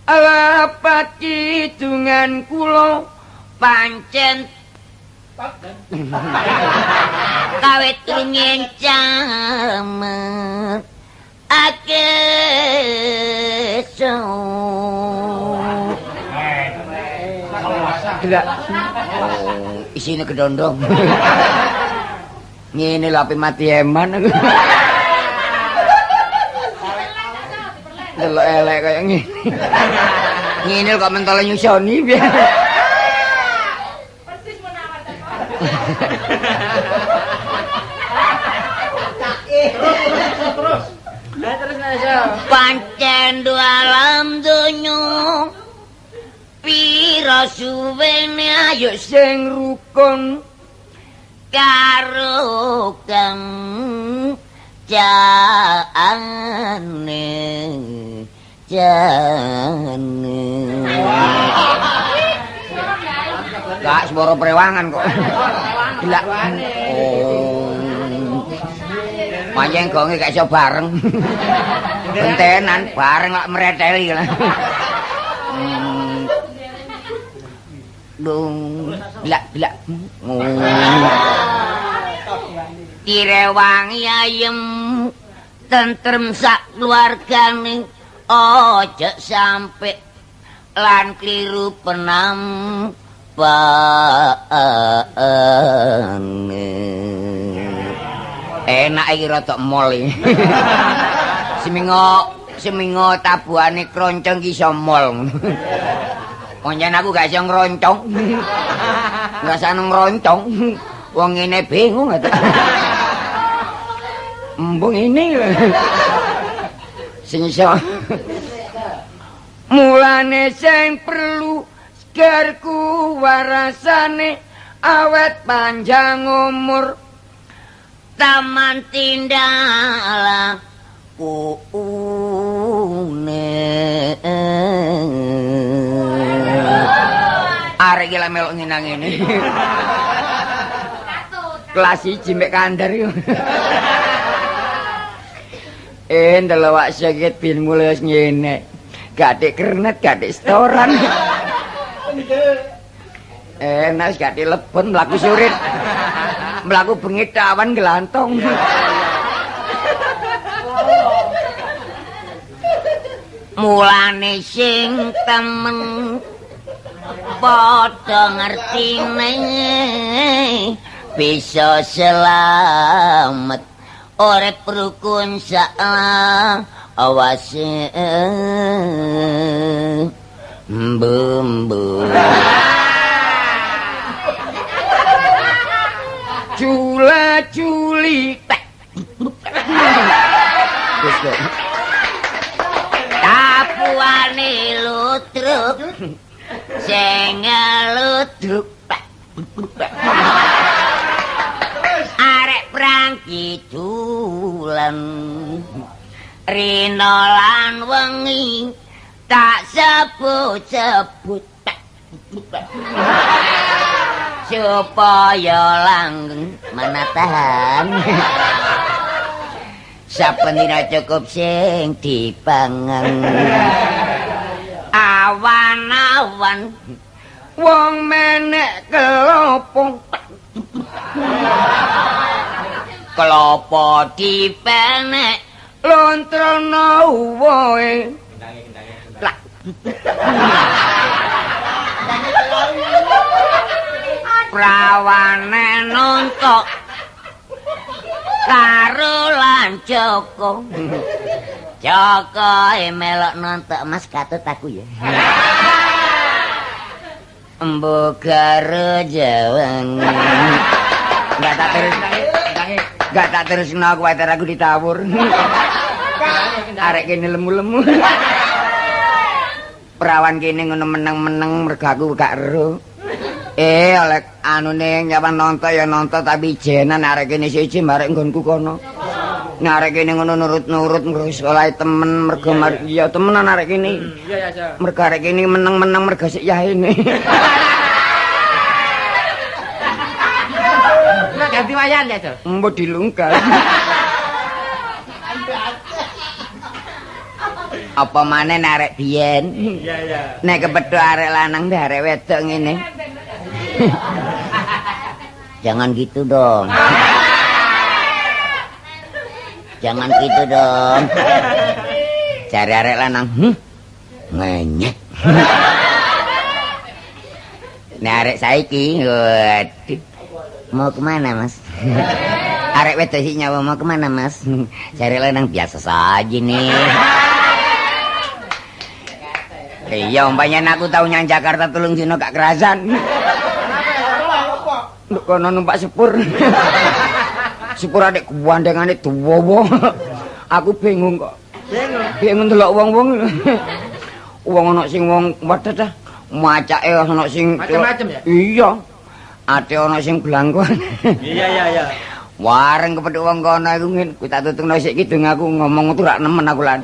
[SPEAKER 1] lapat kidungan kula pancen
[SPEAKER 5] kawit rumiyin camet akeso.
[SPEAKER 1] Gelak. Oh, isine kedondong. Ngene lho ape mati eman aku. Delok elek kaya ngene. Ngene kok mentole nyusoni piye.
[SPEAKER 5] Persis menawar teko.
[SPEAKER 3] Terus.
[SPEAKER 4] Terus Nasa.
[SPEAKER 5] Pancen alam donya pira suwene ayo
[SPEAKER 1] sing rukun
[SPEAKER 5] karo kang jane jane.
[SPEAKER 1] Gak swara prewangan kok. Gelak. Oh. Pancen gonge gak iso bareng. Gentenan bareng lak mreteli. Dung, blak blak.
[SPEAKER 5] Direwangi ayem tentrem sak keluargane aja sampe lan kliru penampakane.
[SPEAKER 1] Enak iki rada mol iki. Semingo tabuhane kroncong ki iso mol. Pancen aku gak iso ngroncong. Ngrasane ngroncong. Wong ngene bingung ta. Embung ini sing iso. Mulane sing perlu segerku warasane awet panjang umur
[SPEAKER 5] taman tindalah kuune.
[SPEAKER 1] Arek iki lek melok ngenang ngene. Kelas 1 mek kandar iku. Ndelok wak sakit bin mulai wis ngene. Gak dik kernet, gak dik setoran. Enak wis gak dilebon mlaku surit. Mlaku bengi tawan glantong.
[SPEAKER 5] Mulane sing temen padha ngertine bisa selamat urip rukun sak awase mbembu.
[SPEAKER 1] Cula culi tek.
[SPEAKER 5] Tapuane lutruk sing ludruk arek prang kidulan rina lan wengi tak sebut-sebut supaya langgeng mana tahan. Saben dina cukup sing dipangan. Awan-awan
[SPEAKER 1] wong menek kelopong
[SPEAKER 5] kelopo dipenek
[SPEAKER 1] lontrono woe.
[SPEAKER 5] Prawane nontok karo lan Joko. Joko melok nontok Mas katut aku ya. Embo karo jawan.
[SPEAKER 1] Enggak tak terus. Enggak tak terusno kuwatir aku ditawur. Arek kene lemu-lemu. Perawan kene ngono meneng-meneng mergo aku gak ero. Oleh anune nyawan nonton ya nonton tapi jenan arek kene siji marek nggonku kono. Arek kene ngono nurut-nurut mergo sekolah temen mergo ya temenan arek kene.
[SPEAKER 3] Iya ya.
[SPEAKER 1] Mergo arek kene meneng-meneng mergo sik yahene.
[SPEAKER 4] Wayan ya, Cok.
[SPEAKER 1] Mbok dilungkas. Apa maneh nek arek biyen?
[SPEAKER 4] Iya, iya.
[SPEAKER 1] Nek kepethuk arek lanang mbek arek wedok ngene.
[SPEAKER 5] Jangan gitu dong. Jangan gitu dong.
[SPEAKER 1] Cari arek lanang, ngenyek. Nek arek saiki, waduh.
[SPEAKER 5] Mau kemana, Mas?
[SPEAKER 1] Arek wedok sik nyawa
[SPEAKER 5] Mau kemana, Mas? Cari lanang biasa saja nih.
[SPEAKER 1] Iya, umpamanya aku tau nyang Jakarta 3 dino gak kerasan. Nduk kono numpak sepur. Sepur adek gandengane dawa. Aku bingung kok.
[SPEAKER 4] Bingung.
[SPEAKER 1] Bingung delok wong-wong. Wong ana sing wong wedet ah. Macake ana sing
[SPEAKER 4] macem-macem ya?
[SPEAKER 1] Iya. Ate ana sing blangkon.
[SPEAKER 4] Iya, iya, iya.
[SPEAKER 1] Wareng kepethuk wong kono iku ngene, ku tak tutungno sik kidung aku ngomong tuh rak nemen aku lan.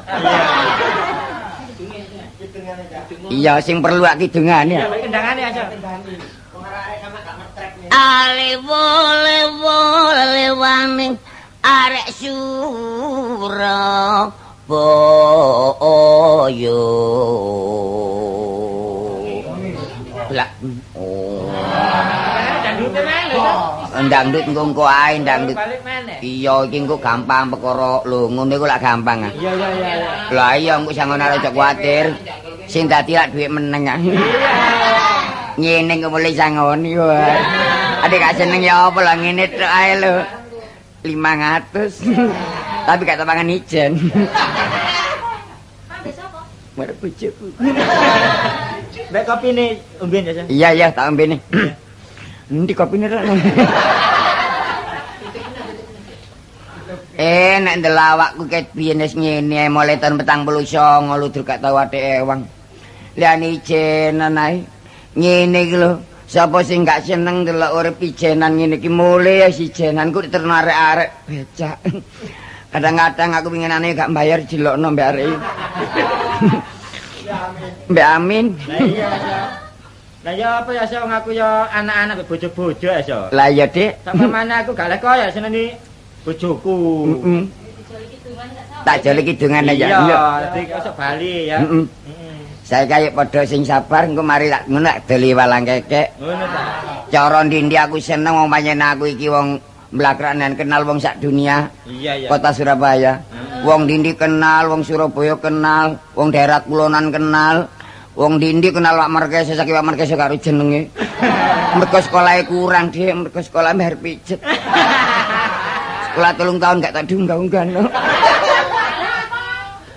[SPEAKER 1] Iya, sing perlu ak kidungane.
[SPEAKER 4] Iya, kendangane aja.
[SPEAKER 5] Ale wole wole waning arek Surabaya.
[SPEAKER 1] Blak. Oh. Ndangdut engko ae ndangdut. Iya iki engko gampang perkara lho ngono iku lak gampang ah.
[SPEAKER 4] Iya iya iya.
[SPEAKER 1] Lah iya engko sangon arep aja kuwatir. Sing dadi lak dhuwit meneng ah. Ngene engko mulai sangoni wae. Adek gak seneng ya apa lah ngene tok ae lho. 500. Tapi gak tepangan ijen. Marep bojoku.
[SPEAKER 4] Mbek kopine omben ya, Sa?
[SPEAKER 1] Iya iya tak ombene. Endi kopine rek? Nek ndelok awakku ket biyen wis ngene mulai tahun 49 ludruk gak tau athik ewang. Liyane ijenan ae. Ngene iki lho, sapa sing gak seneng ndelok urip ijenan ngene iki mule wis ijenan ku diterno arek-arek becak. Kadang-kadang aku pinginane gak mbayar dilokno mbek arek. Mbak Amin.
[SPEAKER 4] Lah iya, Lah ya apa ya wong aku ya anak-anak bojo-bojo ya, So.
[SPEAKER 1] Lah iya, Dik.
[SPEAKER 4] Sampe mana aku gak lek kaya seneni bojoku.
[SPEAKER 1] Heeh. Tak joli kidungan aja.
[SPEAKER 4] Iya, dik osok bali ya.
[SPEAKER 1] Heeh. Saya kaya padha sing sabar engko mari tak ngono tak doli walang kekek.
[SPEAKER 4] Ngono ta.
[SPEAKER 1] Cara ndi-ndi aku seneng wong pancen aku iki wong mlakranan kenal wong sak dunia.
[SPEAKER 4] Iya, iya.
[SPEAKER 1] Kota Surabaya. Wong ndi-ndi kenal, wong Surabaya kenal, wong daerah kulonan kenal. Wong ndi-ndi kenal Pak Markesa, saiki Pak Markesa karo jenenge. Mergo sekolahe kurang, Dik, mergo sekolah bayar pijet. Sekolah 3 tahun gak tak diunggah-unggah. No.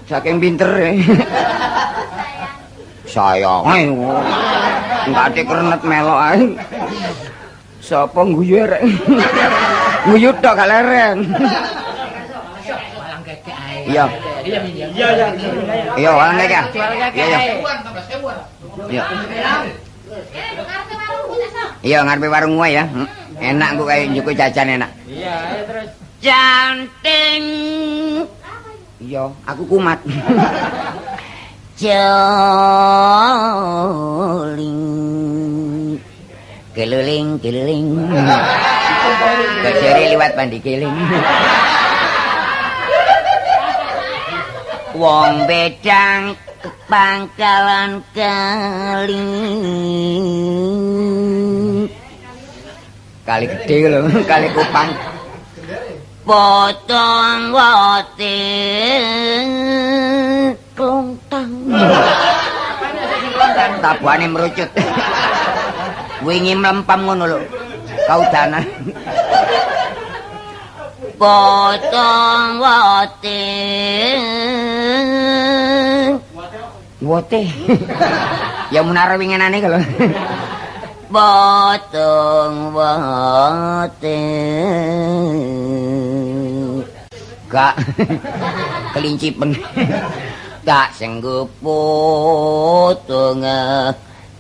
[SPEAKER 1] Saking pintere. Sayang. Enggak ate kernet melok ae. Sapa guyu rek? Guyu tok gak leren. Iya.
[SPEAKER 4] Iya, iya.
[SPEAKER 1] Iya, walang kekek. Iya, iya. Iya. Iya, ngarepe warung wae ya. Enak kok kayak njuku jajan enak.
[SPEAKER 4] Iya, ayo terus.
[SPEAKER 5] Janting.
[SPEAKER 1] Iya, aku kumat.
[SPEAKER 5] Joling. Keliling, keliling.
[SPEAKER 1] Kejere liwat pandi keling.
[SPEAKER 5] Wong bedang pangkalan kali.
[SPEAKER 1] Kali gede lho, kali Kupang.
[SPEAKER 5] Potong wote klontang.
[SPEAKER 1] Tabuhane merucut. Wingi mlempem ngono lho. Kaudanan.
[SPEAKER 5] Potong wote.
[SPEAKER 1] Wote. Ya munara winginane kalau.
[SPEAKER 5] Potong wote.
[SPEAKER 1] Gak. Kelinci pen.
[SPEAKER 5] Gak sanggup potong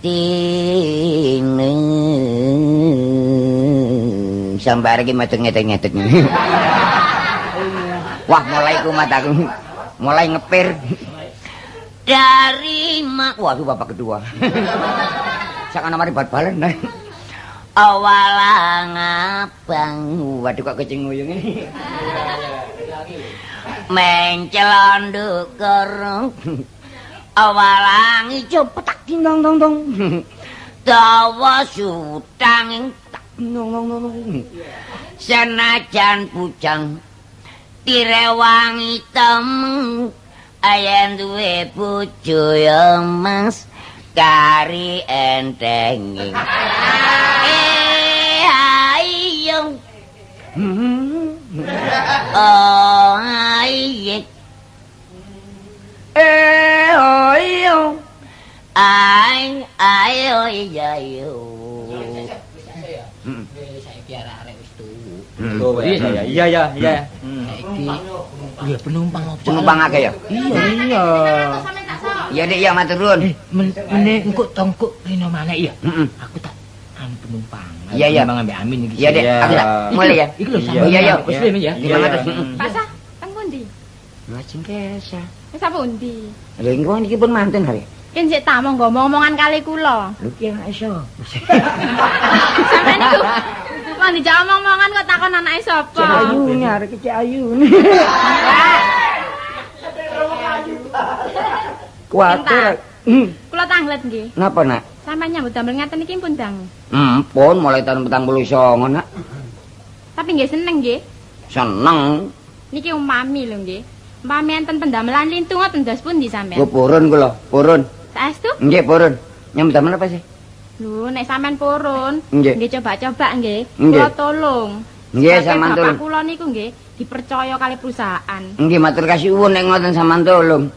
[SPEAKER 5] tine.
[SPEAKER 1] Sampai iki metu ngetek-ngetek. Wah, mulai kumat aku. Mulai ngepir.
[SPEAKER 5] Dari mak.
[SPEAKER 1] Waduh, bapak kedua. Sakana mari bal-balan.
[SPEAKER 5] Walang abang.
[SPEAKER 1] Waduh kok kucing nguyung ini.
[SPEAKER 5] Mencel ndukur. Walang ijo petak ding dong dong dong. Dawa sutang tak
[SPEAKER 1] dong dong dong dong.
[SPEAKER 5] Senajan bujang direwangi temeng ayen duwe bojo ya Mas kari entenge. Ayo. Oh ayo. Ayo. Ai ayo ayo.
[SPEAKER 6] Saiki arek-arek wis tuwu.
[SPEAKER 4] Oh iya iya iya.
[SPEAKER 6] Saiki iya penumpang opo?
[SPEAKER 1] Penumpang akeh ya?
[SPEAKER 6] Iya iya.
[SPEAKER 1] Iya Dik ya matur nuwun.
[SPEAKER 6] Meneh engko tongkuk rino maneh ya.
[SPEAKER 1] Heeh.
[SPEAKER 6] Aku tak anu penumpang.
[SPEAKER 1] Iya iya.
[SPEAKER 6] Penumpang ambek Amin iki.
[SPEAKER 1] Iya Dik, aku tak mulai ya.
[SPEAKER 6] Iki lho
[SPEAKER 1] Iya iya.
[SPEAKER 6] Wis lho ya.
[SPEAKER 1] Iya.
[SPEAKER 7] Pak Sah, teng pundi?
[SPEAKER 1] Lajeng kesa.
[SPEAKER 7] Wis pundi?
[SPEAKER 1] Lha engko niki pun manten hari.
[SPEAKER 7] Yen sik ta monggo omong-omongan kali kula.
[SPEAKER 1] Lho ki anake sapa?
[SPEAKER 7] Sampeyan niku wong dijak omong-omongan kok takon anake sapa?
[SPEAKER 1] Cek Ayu ni arek Cek Ayu. Kuwatir.
[SPEAKER 7] Kula tanglet nggih.
[SPEAKER 1] Napa nak?
[SPEAKER 7] Sampeyan nyambut damel ngaten iki pun dang.
[SPEAKER 1] Pun mulai tahun 49 nak.
[SPEAKER 7] Tapi nggih seneng nggih.
[SPEAKER 1] Seneng.
[SPEAKER 7] Niki umpami lho nggih. Umpami enten pendamelan lintu ngoten dos pundi sampeyan?
[SPEAKER 1] Lho purun kula, purun.
[SPEAKER 7] Saestu?
[SPEAKER 1] Nggih, purun. Nyambut damel apa sih?
[SPEAKER 7] Lho, nek sampean purun, nggih coba-coba nggih. Kula tolong.
[SPEAKER 1] Nggih, sampean tolong.
[SPEAKER 7] Bapak kula niku nggih dipercaya kali perusahaan.
[SPEAKER 1] Nggih, matur kasuwun nek ngoten sampean tolong.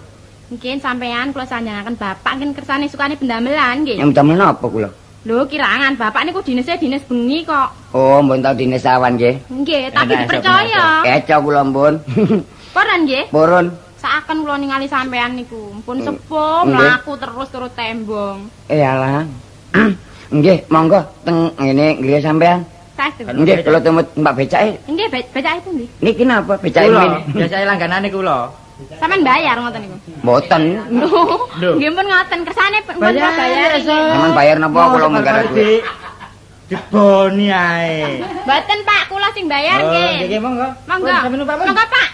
[SPEAKER 7] Mungkin sampean kula sanjangaken bapak nggih kersane sukane pendamelan nggih.
[SPEAKER 1] Nyambut damel napa kula?
[SPEAKER 7] Lho, kirangan bapak niku dinese dines bengi kok.
[SPEAKER 1] Oh, mbon tau dines awan nggih.
[SPEAKER 7] Nggih, tapi dipercaya.
[SPEAKER 1] Keco kula mbon.
[SPEAKER 7] Purun nggih?
[SPEAKER 1] Purun.
[SPEAKER 7] Saken kula ningali sampean niku, pun sepuh mlaku terus turut tembong.
[SPEAKER 1] Eh alah. Nggih, monggo teng ngene griya sampean.
[SPEAKER 7] Saestu.
[SPEAKER 1] Nggih, kula tumut mbak becake.
[SPEAKER 7] Nggih, becake pundi?
[SPEAKER 1] Niki napa becake mrene?
[SPEAKER 4] Biasane langganane kula.
[SPEAKER 7] Sampeyan bayar ngoten niku?
[SPEAKER 1] Mboten.
[SPEAKER 7] Lho, nggih pun ngoten, kersane pun kula bayar.
[SPEAKER 1] Sampeyan bayar napa kula menggarap duit?
[SPEAKER 4] Diboni ae.
[SPEAKER 7] Mboten, Pak, kula sing bayar nggih.
[SPEAKER 4] Nggih, monggo.
[SPEAKER 7] Monggo. Monggo, Pak.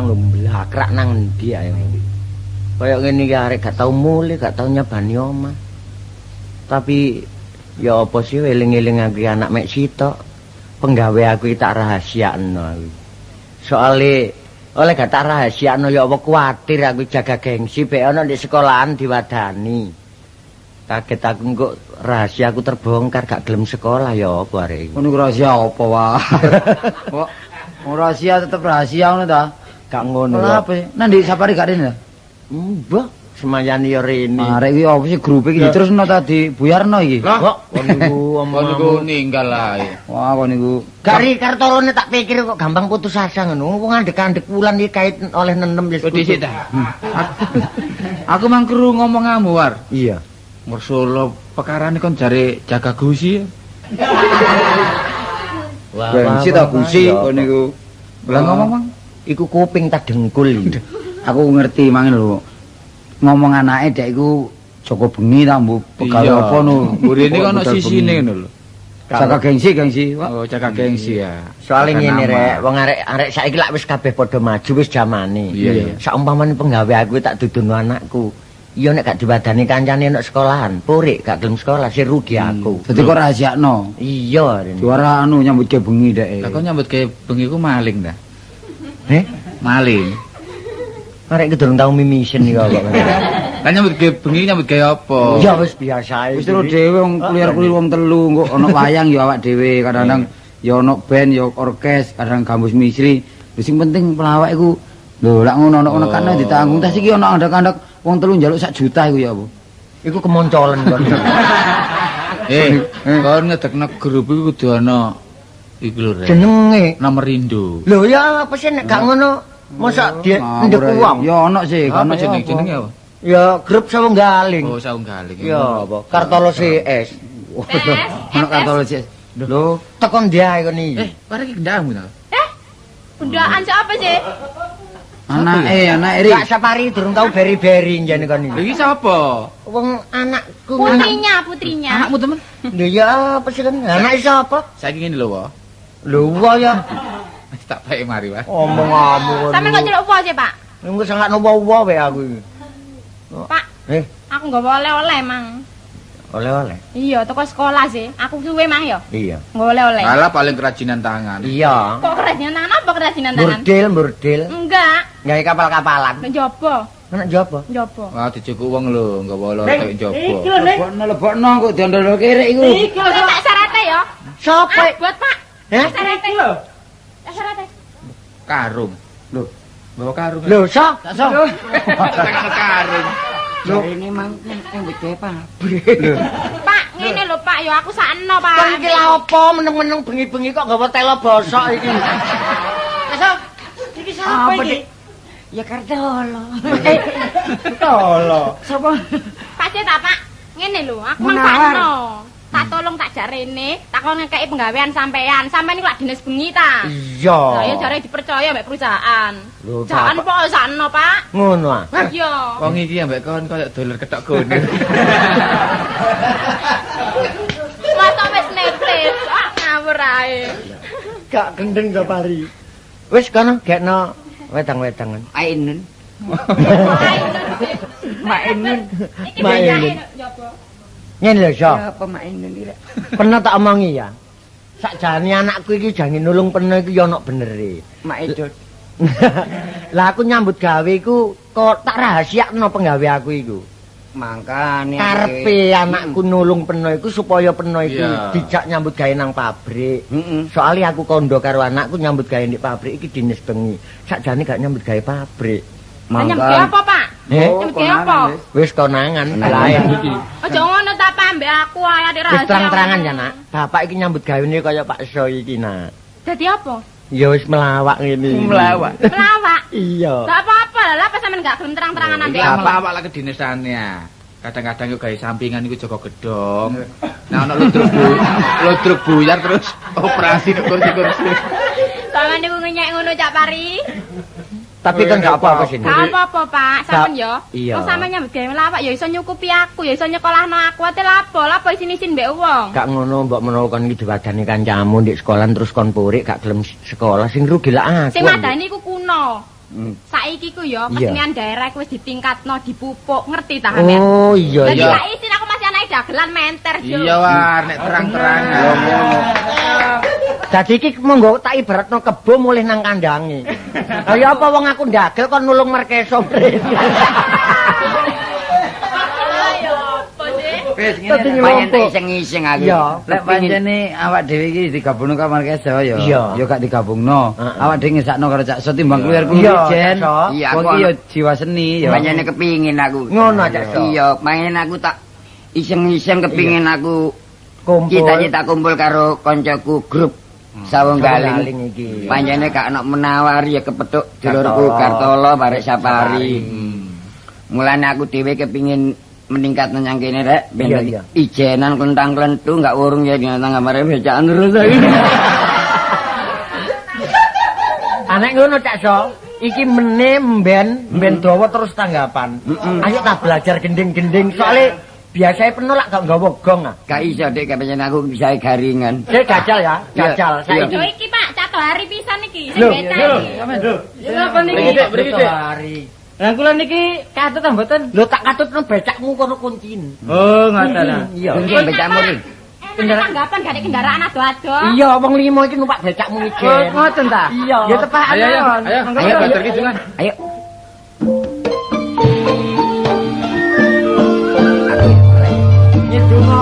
[SPEAKER 2] Mblakrak nang endi ae. Kaya ngene iki arek gak tau mulih, gak tau nyabani omah. Tapi ya apa sih eling-eling aku anak mek sitok. Penggawe aku iki tak rahasiakno aku. Soale oleh gak tak rahasiakno ya apa kuwatir aku jaga gengsi bek ana ndek sekolahan diwadani. Kaget aku engko rahasia aku terbongkar gak gelem sekolah ya apa arek iki.
[SPEAKER 1] Ngono rahasia apa wae. Kok rahasia tetep rahasia ngono ta?
[SPEAKER 2] Gak ngono
[SPEAKER 1] lho. Apa? Nang ndi safari gak rene ta?
[SPEAKER 2] Mbah, semayane ya rene.
[SPEAKER 1] Arek iki apa sih grup iki diterusno ta dibuyarno iki?
[SPEAKER 2] Kok kon niku
[SPEAKER 3] omong niku ninggal ae.
[SPEAKER 1] Wah, kon niku.
[SPEAKER 2] Gari kartolone tak pikir kok gampang putus asa ngono. Wong andek-andek wulan iki kait oleh nenem wis.
[SPEAKER 3] Dhisik ta. Aku mang kru ngomongamu war.
[SPEAKER 2] Iya.
[SPEAKER 3] Ngersolo perkarane kon jare jaga gusi.
[SPEAKER 2] Wah,
[SPEAKER 1] gengsi ta gusi kon niku. Lah ngomong, Mang.
[SPEAKER 2] Iku kuping tak dengkul iki.
[SPEAKER 1] Aku ngerti mang lho. Ngomong anake dek iku Joko bengi ta mbok pegawe apa no.
[SPEAKER 3] Mburine ono sisine ngono lho.
[SPEAKER 1] Jaga gengsi, gengsi.
[SPEAKER 3] Oh, jaga gengsi ya.
[SPEAKER 2] Soale ngene rek, wong arek-arek saiki lak wis kabeh padha maju wis jamane.
[SPEAKER 3] Iya.
[SPEAKER 2] Saumpamane penggawe aku tak dudono anakku. Iya nek gak diwadani kancane nek sekolahan, purik gak gelem sekolah sing rugi aku.
[SPEAKER 1] Dadi kok rahasiakno.
[SPEAKER 2] Iya,
[SPEAKER 1] Juara anu nyambut gawe bengi dek.
[SPEAKER 3] Lah kok nyambut gawe bengi ku maling ta?
[SPEAKER 2] Eh,
[SPEAKER 3] maling.
[SPEAKER 2] Arek iki durung tau mimisen iki kok.
[SPEAKER 3] Lah nyambut gawe bengi nyambut gawe apa?
[SPEAKER 2] Ya wis biasa ae.
[SPEAKER 1] Wis terus dhewe wong kulir-kulir wong telu engko ana wayang ya awak dhewe, kadang-kadang ya ana band ya orkes, kadang gambus misri. Lho sing penting pelawak iku lho lak ngono ana nekane ditanggung. Tas iki ana andhak-andhak Wong telu njaluk sak juta iku ya apa?
[SPEAKER 2] Iku kemoncolen kon.
[SPEAKER 3] Kon ngedekno grup iku kudu ana iku lho Rek.
[SPEAKER 2] Jenenge
[SPEAKER 3] Nomor Indo.
[SPEAKER 2] Lho ya apa sih nek gak ngono mosok dia ndek wong.
[SPEAKER 1] Ya ana sih,
[SPEAKER 3] Apa jeneng jenenge apa?
[SPEAKER 2] Ya grup Sawunggaling.
[SPEAKER 3] Oh, Sawunggaling.
[SPEAKER 2] Ya apa? Kartolo CS.
[SPEAKER 1] Ono Kartolo CS. Lho,
[SPEAKER 2] Tekon ndi ae kon iki.
[SPEAKER 3] Bareng iki gendakmu ta?
[SPEAKER 7] Bundaan siapa sih?
[SPEAKER 1] anake Ri.
[SPEAKER 2] Gak Sapari durung tau beri-beri njane kon
[SPEAKER 3] Lha
[SPEAKER 2] iki.
[SPEAKER 3] iki sapa?
[SPEAKER 2] Wong anakku
[SPEAKER 7] Putrinya, putrinya.
[SPEAKER 3] Anakmu temen?
[SPEAKER 2] Lho ya apa sih kan? Anake sapa?
[SPEAKER 3] Saiki ngene lho, Wo.
[SPEAKER 2] Lho wa ya
[SPEAKER 3] Tak bae mari, Wah.
[SPEAKER 2] omonganmu kon.
[SPEAKER 7] Sampeyan kok celuk apa sih, Pak?
[SPEAKER 2] Engko sangakno wa wae aku iki.
[SPEAKER 7] Pak, aku nggawa oleh-oleh mang.
[SPEAKER 2] Oleh-oleh.
[SPEAKER 7] Iya, teko sekolah sih. Aku suwe mang ya.
[SPEAKER 2] Iya.
[SPEAKER 7] Nggawa oleh-oleh.
[SPEAKER 3] Alah paling kerajinan tangan.
[SPEAKER 2] Iya.
[SPEAKER 7] Kok kerajinan tangan apa kerajinan tangan?
[SPEAKER 2] Burdil, burdil.
[SPEAKER 7] Enggak,
[SPEAKER 2] Gawe kapal-kapalan.
[SPEAKER 7] njaba,
[SPEAKER 2] Anak njaba.
[SPEAKER 7] njaba.
[SPEAKER 3] Wah, dijukuk wong lho, nggawa oleh-oleh tok njaba.
[SPEAKER 1] Lebokno lebokno kok diondol kerek iku.
[SPEAKER 7] Saya tak syarate ya.
[SPEAKER 2] Sapa?
[SPEAKER 7] Buat Pak.
[SPEAKER 2] Heh?
[SPEAKER 7] Syarate. Lho. Syarate.
[SPEAKER 3] Karung.
[SPEAKER 1] Lho.
[SPEAKER 3] Bawa karung.
[SPEAKER 2] Lho, so?
[SPEAKER 3] Tekan karung.
[SPEAKER 5] Jarene mang nyambut gawe pabrik.
[SPEAKER 7] Pak, ngene lho Pak, ya aku sakno Pak.
[SPEAKER 2] Kon iki lha apa meneng-meneng bengi-bengi kok nggawa telo bosok iki.
[SPEAKER 6] Iki sapa iki?
[SPEAKER 5] Ya Kartolo.
[SPEAKER 4] Tolo.
[SPEAKER 5] Sapa?
[SPEAKER 7] Pak C ta Pak? Ngene lho, aku mang
[SPEAKER 5] Munawar.
[SPEAKER 7] sakno. Tak tolong tak jak rene, tak kon ngekeki penggawean sampean. Sampean iku lak dinas bengi ta?
[SPEAKER 2] Iya.
[SPEAKER 7] Lah ya jare dipercaya mbek perusahaan.
[SPEAKER 2] Lho,
[SPEAKER 7] Jangan
[SPEAKER 2] Bapak.
[SPEAKER 7] kok sakno, Pak.
[SPEAKER 2] Ngono ah.
[SPEAKER 7] Iya.
[SPEAKER 3] Wong iki ambek kon koyo dolar ketok kono.
[SPEAKER 7] Masa wis netes, ah ngawur ae.
[SPEAKER 2] Gak gendeng Sapari. Wis kono gekno wedang-wedangan.
[SPEAKER 5] Ainun.
[SPEAKER 7] Mak Ainun. Iki
[SPEAKER 2] Mak
[SPEAKER 7] becake
[SPEAKER 2] Ainun.
[SPEAKER 7] njaba.
[SPEAKER 2] Ngene lho, So.
[SPEAKER 5] Ya apa Mak Ainun iki?
[SPEAKER 2] Pernah tak omongi ya. Sakjane anakku iki jange nulung peno iki ya ono benere.
[SPEAKER 5] Mak Edot.
[SPEAKER 2] Lah aku nyambut gawe iku kok tak rahasiakno penggawe aku iku.
[SPEAKER 5] Mangkane
[SPEAKER 2] Karepe anakku nulung peno iku supaya peno iku
[SPEAKER 3] Iya.
[SPEAKER 2] dijak nyambut gawe nang pabrik.
[SPEAKER 5] Heeh.
[SPEAKER 2] Soalnya aku kondo karo anakku nyambut gawe di pabrik iki dinas bengi. Sakjane gak nyambut gawe pabrik.
[SPEAKER 7] Lah nyambut gawe apa, Pak?
[SPEAKER 2] Eh,
[SPEAKER 7] Nyambut gawe apa?
[SPEAKER 2] wis konangan lain iki.
[SPEAKER 7] Aja ngono ta Pak, mbek aku ae ade
[SPEAKER 2] Wis
[SPEAKER 7] rahasia.
[SPEAKER 2] terang-terangan ya, Nak. Bapak iki nyambut gawene kaya Pak So iki, Nak.
[SPEAKER 7] Dadi apa?
[SPEAKER 2] Ya wis melawak ngene. iki.
[SPEAKER 3] Melawak.
[SPEAKER 7] Melawak.
[SPEAKER 2] Iya.
[SPEAKER 7] Gak apa-apa lah, pas sampean gak gelem terang-terangan
[SPEAKER 3] Iki
[SPEAKER 7] ambek aku.
[SPEAKER 3] melawak lah kedinasannya. Kadang-kadang yo gawe sampingan iku jaga gedhong. Nah ono ludruk ludruk buyar terus operasi nek kursi-kursi.
[SPEAKER 7] Sampeyan niku ngenyek ngono Cak Pari.
[SPEAKER 2] Tapi kan gak apa-apa sini.
[SPEAKER 7] Gak apa-apa, Pak. Sampeyan yo.
[SPEAKER 2] Iya.
[SPEAKER 7] Wong sampeyan nyambut gawe melawak ya iso nyukupi aku, ya iso nyekolahno aku. Ate lapo, lapo isin-isin mbek wong.
[SPEAKER 2] Gak ngono mbok menawa kon iki diwadani kancamu ndek sekolah terus kon purik gak gelem sekolah sing rugi lak aku.
[SPEAKER 7] Sing madani iku kuno. Saiki ku yo
[SPEAKER 2] Iya.
[SPEAKER 7] kesenian daerah iku wis ditingkatno, dipupuk, ngerti ta sampeyan?
[SPEAKER 2] Oh iya
[SPEAKER 7] Lah
[SPEAKER 2] iya.
[SPEAKER 7] gak isin aku masih anake dagelan menter jo.
[SPEAKER 3] Iya war nek terang-terangan.
[SPEAKER 2] Dadi iki monggo tak ibaratno kebo mulih nang kandange. Lah ya apa wong aku ndagel kon nulung Markeso mrene.
[SPEAKER 7] Ayo, apa sih?
[SPEAKER 1] Wis
[SPEAKER 2] Dadi
[SPEAKER 1] ngene.
[SPEAKER 5] Pancen
[SPEAKER 2] ngelompok.
[SPEAKER 5] iseng-iseng aku.
[SPEAKER 2] Iya.
[SPEAKER 1] Lek pancene awak dhewe iki digabungno karo Markeso ya.
[SPEAKER 2] Iya.
[SPEAKER 1] Ya gak digabungno.
[SPEAKER 2] Heeh.
[SPEAKER 1] Awak dhewe ngesakno karo Cak So timbang keluar-keluar
[SPEAKER 2] Iya,
[SPEAKER 1] jen.
[SPEAKER 2] Cak So.
[SPEAKER 5] Iya,
[SPEAKER 1] Wong
[SPEAKER 5] aku
[SPEAKER 1] iki ya jiwa seni ya.
[SPEAKER 5] Pancene kepingin aku.
[SPEAKER 2] Ngono, Cak So.
[SPEAKER 5] Iya, pengen aku tak iseng-iseng kepingin aku
[SPEAKER 2] Kumpul.
[SPEAKER 5] cita-cita kumpul karo koncoku grup Sawunggaling.
[SPEAKER 2] Sawunggaling iki.
[SPEAKER 5] Pancene gak ono menawari ya kepethuk dulurku
[SPEAKER 2] Kartolo.
[SPEAKER 5] Kartolo barek Sapari. Mulane aku dhewe kepingin meningkat nang kene rek ben
[SPEAKER 2] Iya, iya.
[SPEAKER 5] ijenan klentang-klentu gak urung ya nang gamare becaan terus aku.
[SPEAKER 2] Anek ngono Cak So. Iki mene mben mben dawa terus tanggapan. Ayo tak belajar gending-gending soalnya biasanya penuh lak gak nggawa gong ah.
[SPEAKER 5] Gak iso dek kepengen aku bisa garingan.
[SPEAKER 2] Saya gacal ya, gacal
[SPEAKER 5] Iya.
[SPEAKER 2] saiki.
[SPEAKER 7] Lho iki Pak, cato hari pisan iki sing
[SPEAKER 2] Lho,
[SPEAKER 7] becak iki.
[SPEAKER 4] Napa niki?
[SPEAKER 3] Mriki, Dik, mriki, Dik.
[SPEAKER 2] Hari.
[SPEAKER 4] Lah kula niki katut ta mboten?
[SPEAKER 2] Lho tak katutno becakmu kono kuncin.
[SPEAKER 4] Oh, ngoten ah.
[SPEAKER 2] Iya.
[SPEAKER 5] Kunci becakmu ri.
[SPEAKER 7] Enak tanggapan gak ada kendaraan ado-ado.
[SPEAKER 2] Iya, wong limo iki numpak becakmu iki.
[SPEAKER 4] Oh, ngoten ta?
[SPEAKER 2] Iya.
[SPEAKER 4] Ya tepakan
[SPEAKER 3] Ayo ayo
[SPEAKER 4] mawon.
[SPEAKER 3] ayo.
[SPEAKER 4] Monggo,
[SPEAKER 3] Ayo
[SPEAKER 4] monggo.
[SPEAKER 3] bater ki jungan.
[SPEAKER 5] Ayo.
[SPEAKER 2] Nyedungo.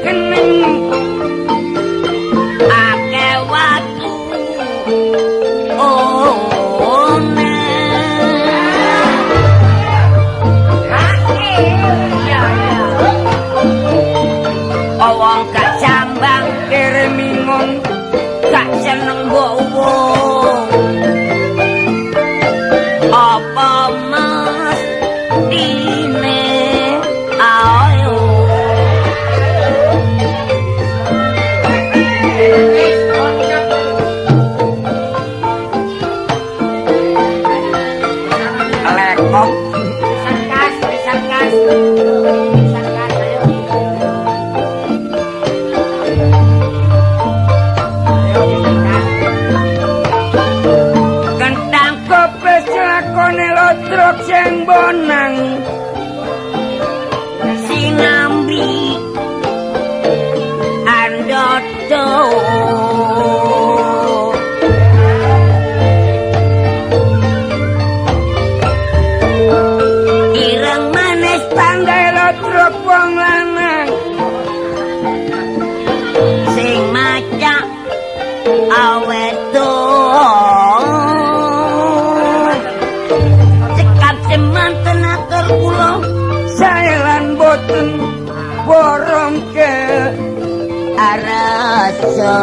[SPEAKER 5] kening akeh watu oh wong gak jambang kere mingung gak seneng mbok wong apa mestine ayo lekok sarkas sarkas sarkas ayo. Kentang
[SPEAKER 1] Kopes lakone lotrok sing bonang
[SPEAKER 5] sinambi andodo ireng manis
[SPEAKER 1] tandai lotrok wong lanang
[SPEAKER 5] sing macak aweto cekap semanten atur kula
[SPEAKER 1] sae lan boten borong ke
[SPEAKER 5] arasa.